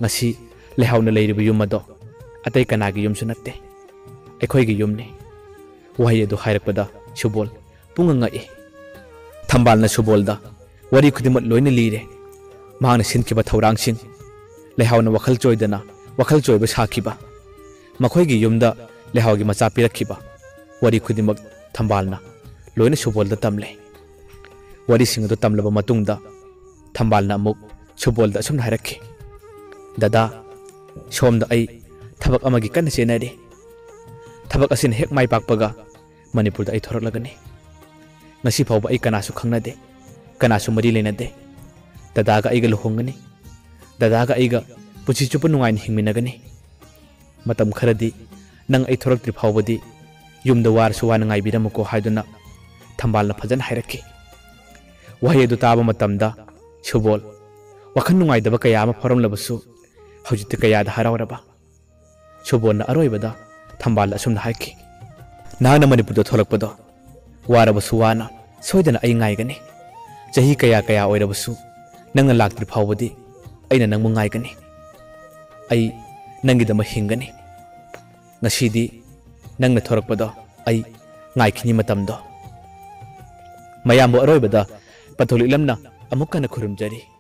ꯉꯁꯤ ꯂꯩꯍꯥꯎꯅ ꯂꯩꯔꯤꯕ ꯌꯨꯝ ꯑꯗꯣ ꯑꯇꯩ ꯀꯅꯥꯒꯤ ꯌꯨꯝꯁꯨ ꯅꯠꯇꯦ, ꯑꯩꯈꯣꯏꯒꯤ ꯌꯨꯝꯅꯤ"꯫ ꯋꯥꯍꯩ ꯑꯗꯨ ꯍꯥꯏꯔꯛꯄꯗ ꯁꯨꯕꯣꯜ ꯄꯨꯡꯉꯛ ꯉꯛꯏ꯫ ꯊꯝꯕꯥꯜꯅ ꯁꯨꯕꯣꯜꯗ ꯋꯥꯔꯤ ꯈꯨꯗꯤꯡꯃꯛ ꯂꯣꯏꯅ ꯂꯤꯔꯦ꯫ ꯃꯍꯥꯛꯅ ꯁꯤꯟꯈꯤꯕ ꯊꯧꯔꯥꯡꯁꯤꯡ, ꯂꯩꯍꯥꯎꯅ ꯋꯥꯈꯜ ꯆꯣꯏꯗꯅ ꯋꯥꯈꯜ ꯆꯣꯏꯕ ꯁꯥꯈꯤꯕ, ꯃꯈꯣꯏꯒꯤ ꯌꯨꯝꯗ ꯂꯩꯍꯥꯎꯒꯤ ꯃꯆꯥ ꯄꯤꯔꯛꯈꯤꯕ, ꯋꯥꯔꯤ ꯈꯨꯗꯤꯡꯃꯛ ꯊꯝꯕꯥꯜꯅ ꯂꯣꯏꯅ ꯁꯨꯕꯣꯜꯗ ꯇꯝꯂꯦ꯫ ꯋꯥꯔꯤꯁꯤꯡ ꯑꯗꯨ ꯇꯝꯂꯕ ꯃꯇꯨꯡꯗ ꯊꯝꯕꯥꯜꯅ ꯑꯃꯨꯛ ꯁꯨꯕꯣꯜꯗ ꯑꯁꯨꯝꯅ ꯍꯥꯏꯔꯛꯈꯤ, "ꯗꯗꯥ, ꯁꯣꯝꯗ ꯑꯩ ꯊꯕꯛ ꯑꯃꯒꯤ ꯀꯟꯅ ꯆꯦꯟꯅꯔꯤ꯫ ꯊꯕꯛ ꯑꯁꯤꯅ ꯍꯦꯛ ꯃꯥꯏ ꯄꯥꯛꯄꯒ ꯃꯅꯤꯄꯨꯔꯗ ꯑꯩ ꯊꯣꯔꯛꯂꯒꯅꯤ꯫ ꯉꯁꯤ ꯐꯥꯎꯕ ꯑꯩ ꯀꯅꯥꯁꯨ ꯈꯪꯅꯗꯦ, ꯀꯅꯥꯁꯨ ꯃꯔꯤ ꯂꯩꯅꯗꯦ꯫ ꯗꯗꯥꯒ ꯑꯩꯒ ꯂꯨꯍꯣꯡꯒꯅꯤ꯫ ꯗꯗꯥꯒ ꯑꯩꯒ ꯄꯨꯟꯁꯤ ꯆꯨꯞꯄ ꯅꯨꯡꯉꯥꯏꯅ ꯍꯤꯡꯃꯤꯟꯅꯒꯅꯤ꯫ ꯃꯇꯝ ꯈꯔꯗꯤ ꯅꯪ ꯑꯩ ꯊꯣꯔꯛꯇ꯭ꯔꯤ ꯐꯥꯎꯕꯗꯤ ꯌꯨꯝꯗ ꯋꯥꯔꯁꯨ ꯋꯥꯅ ꯉꯥꯏꯕꯤꯔꯝꯃꯨꯀꯣ" ꯍꯥꯏꯗꯨꯅ ꯊꯝꯕꯥꯜꯅ ꯐꯖꯅ ꯍꯥꯏꯔꯛꯈꯤ꯫ ꯋꯥꯍꯩ ꯑꯗꯨ ꯇꯥꯕ ꯃꯇꯝꯗ ꯁꯨꯕꯣꯜ ꯋꯥꯈꯜ ꯅꯨꯡꯉꯥꯏꯇꯕ ꯀꯌꯥ ꯑꯃ ꯐꯥꯎꯔꯝꯂꯕꯁꯨ ꯍꯧꯖꯤꯛꯇꯤ ꯀꯌꯥꯗ ꯍꯔꯥꯎꯔꯕ꯫ ꯁꯨꯕꯣꯜꯅ ꯑꯔꯣꯏꯕꯗ ꯊꯝꯕꯥꯜꯗ ꯑꯁꯨꯝꯅ ꯍꯥꯏꯈꯤ, "ꯅꯍꯥꯛꯅ ꯃꯅꯤꯄꯨꯔꯗ ꯊꯣꯛꯂꯛꯄꯗꯣ ꯋꯥꯔꯕꯁꯨ ꯋꯥꯅ ꯁꯣꯏꯗꯅ ꯑꯩ ꯉꯥꯏꯒꯅꯤ꯫ ꯆꯍꯤ ꯀꯌꯥ ꯀꯌꯥ ꯑꯣꯏꯔꯕꯁꯨ ꯅꯪꯅ ꯂꯥꯛꯇ꯭ꯔꯤ ꯐꯥꯎꯕꯗꯤ ꯑꯩꯅ ꯅꯪꯕꯨ ꯉꯥꯏꯒꯅꯤ꯫ ꯑꯩ ꯅꯪꯒꯤꯗꯃꯛ ꯍꯤꯡꯒꯅꯤ꯫ ꯉꯁꯤꯗꯤ ꯅꯪꯅ ꯊꯣꯔꯛꯄꯗꯣ ꯑꯩ ꯉꯥꯏꯈꯤꯅꯤ ꯃꯇꯝꯗꯣ"꯫ ꯃꯌꯥꯝꯕꯨ ꯑꯔꯣꯏꯕꯗ ꯄꯟꯊꯧ ꯂꯤꯛꯂꯝꯅ ꯑꯃꯨꯛ ꯍꯟꯅ ꯈꯨꯔꯨꯝꯖꯔꯤ꯫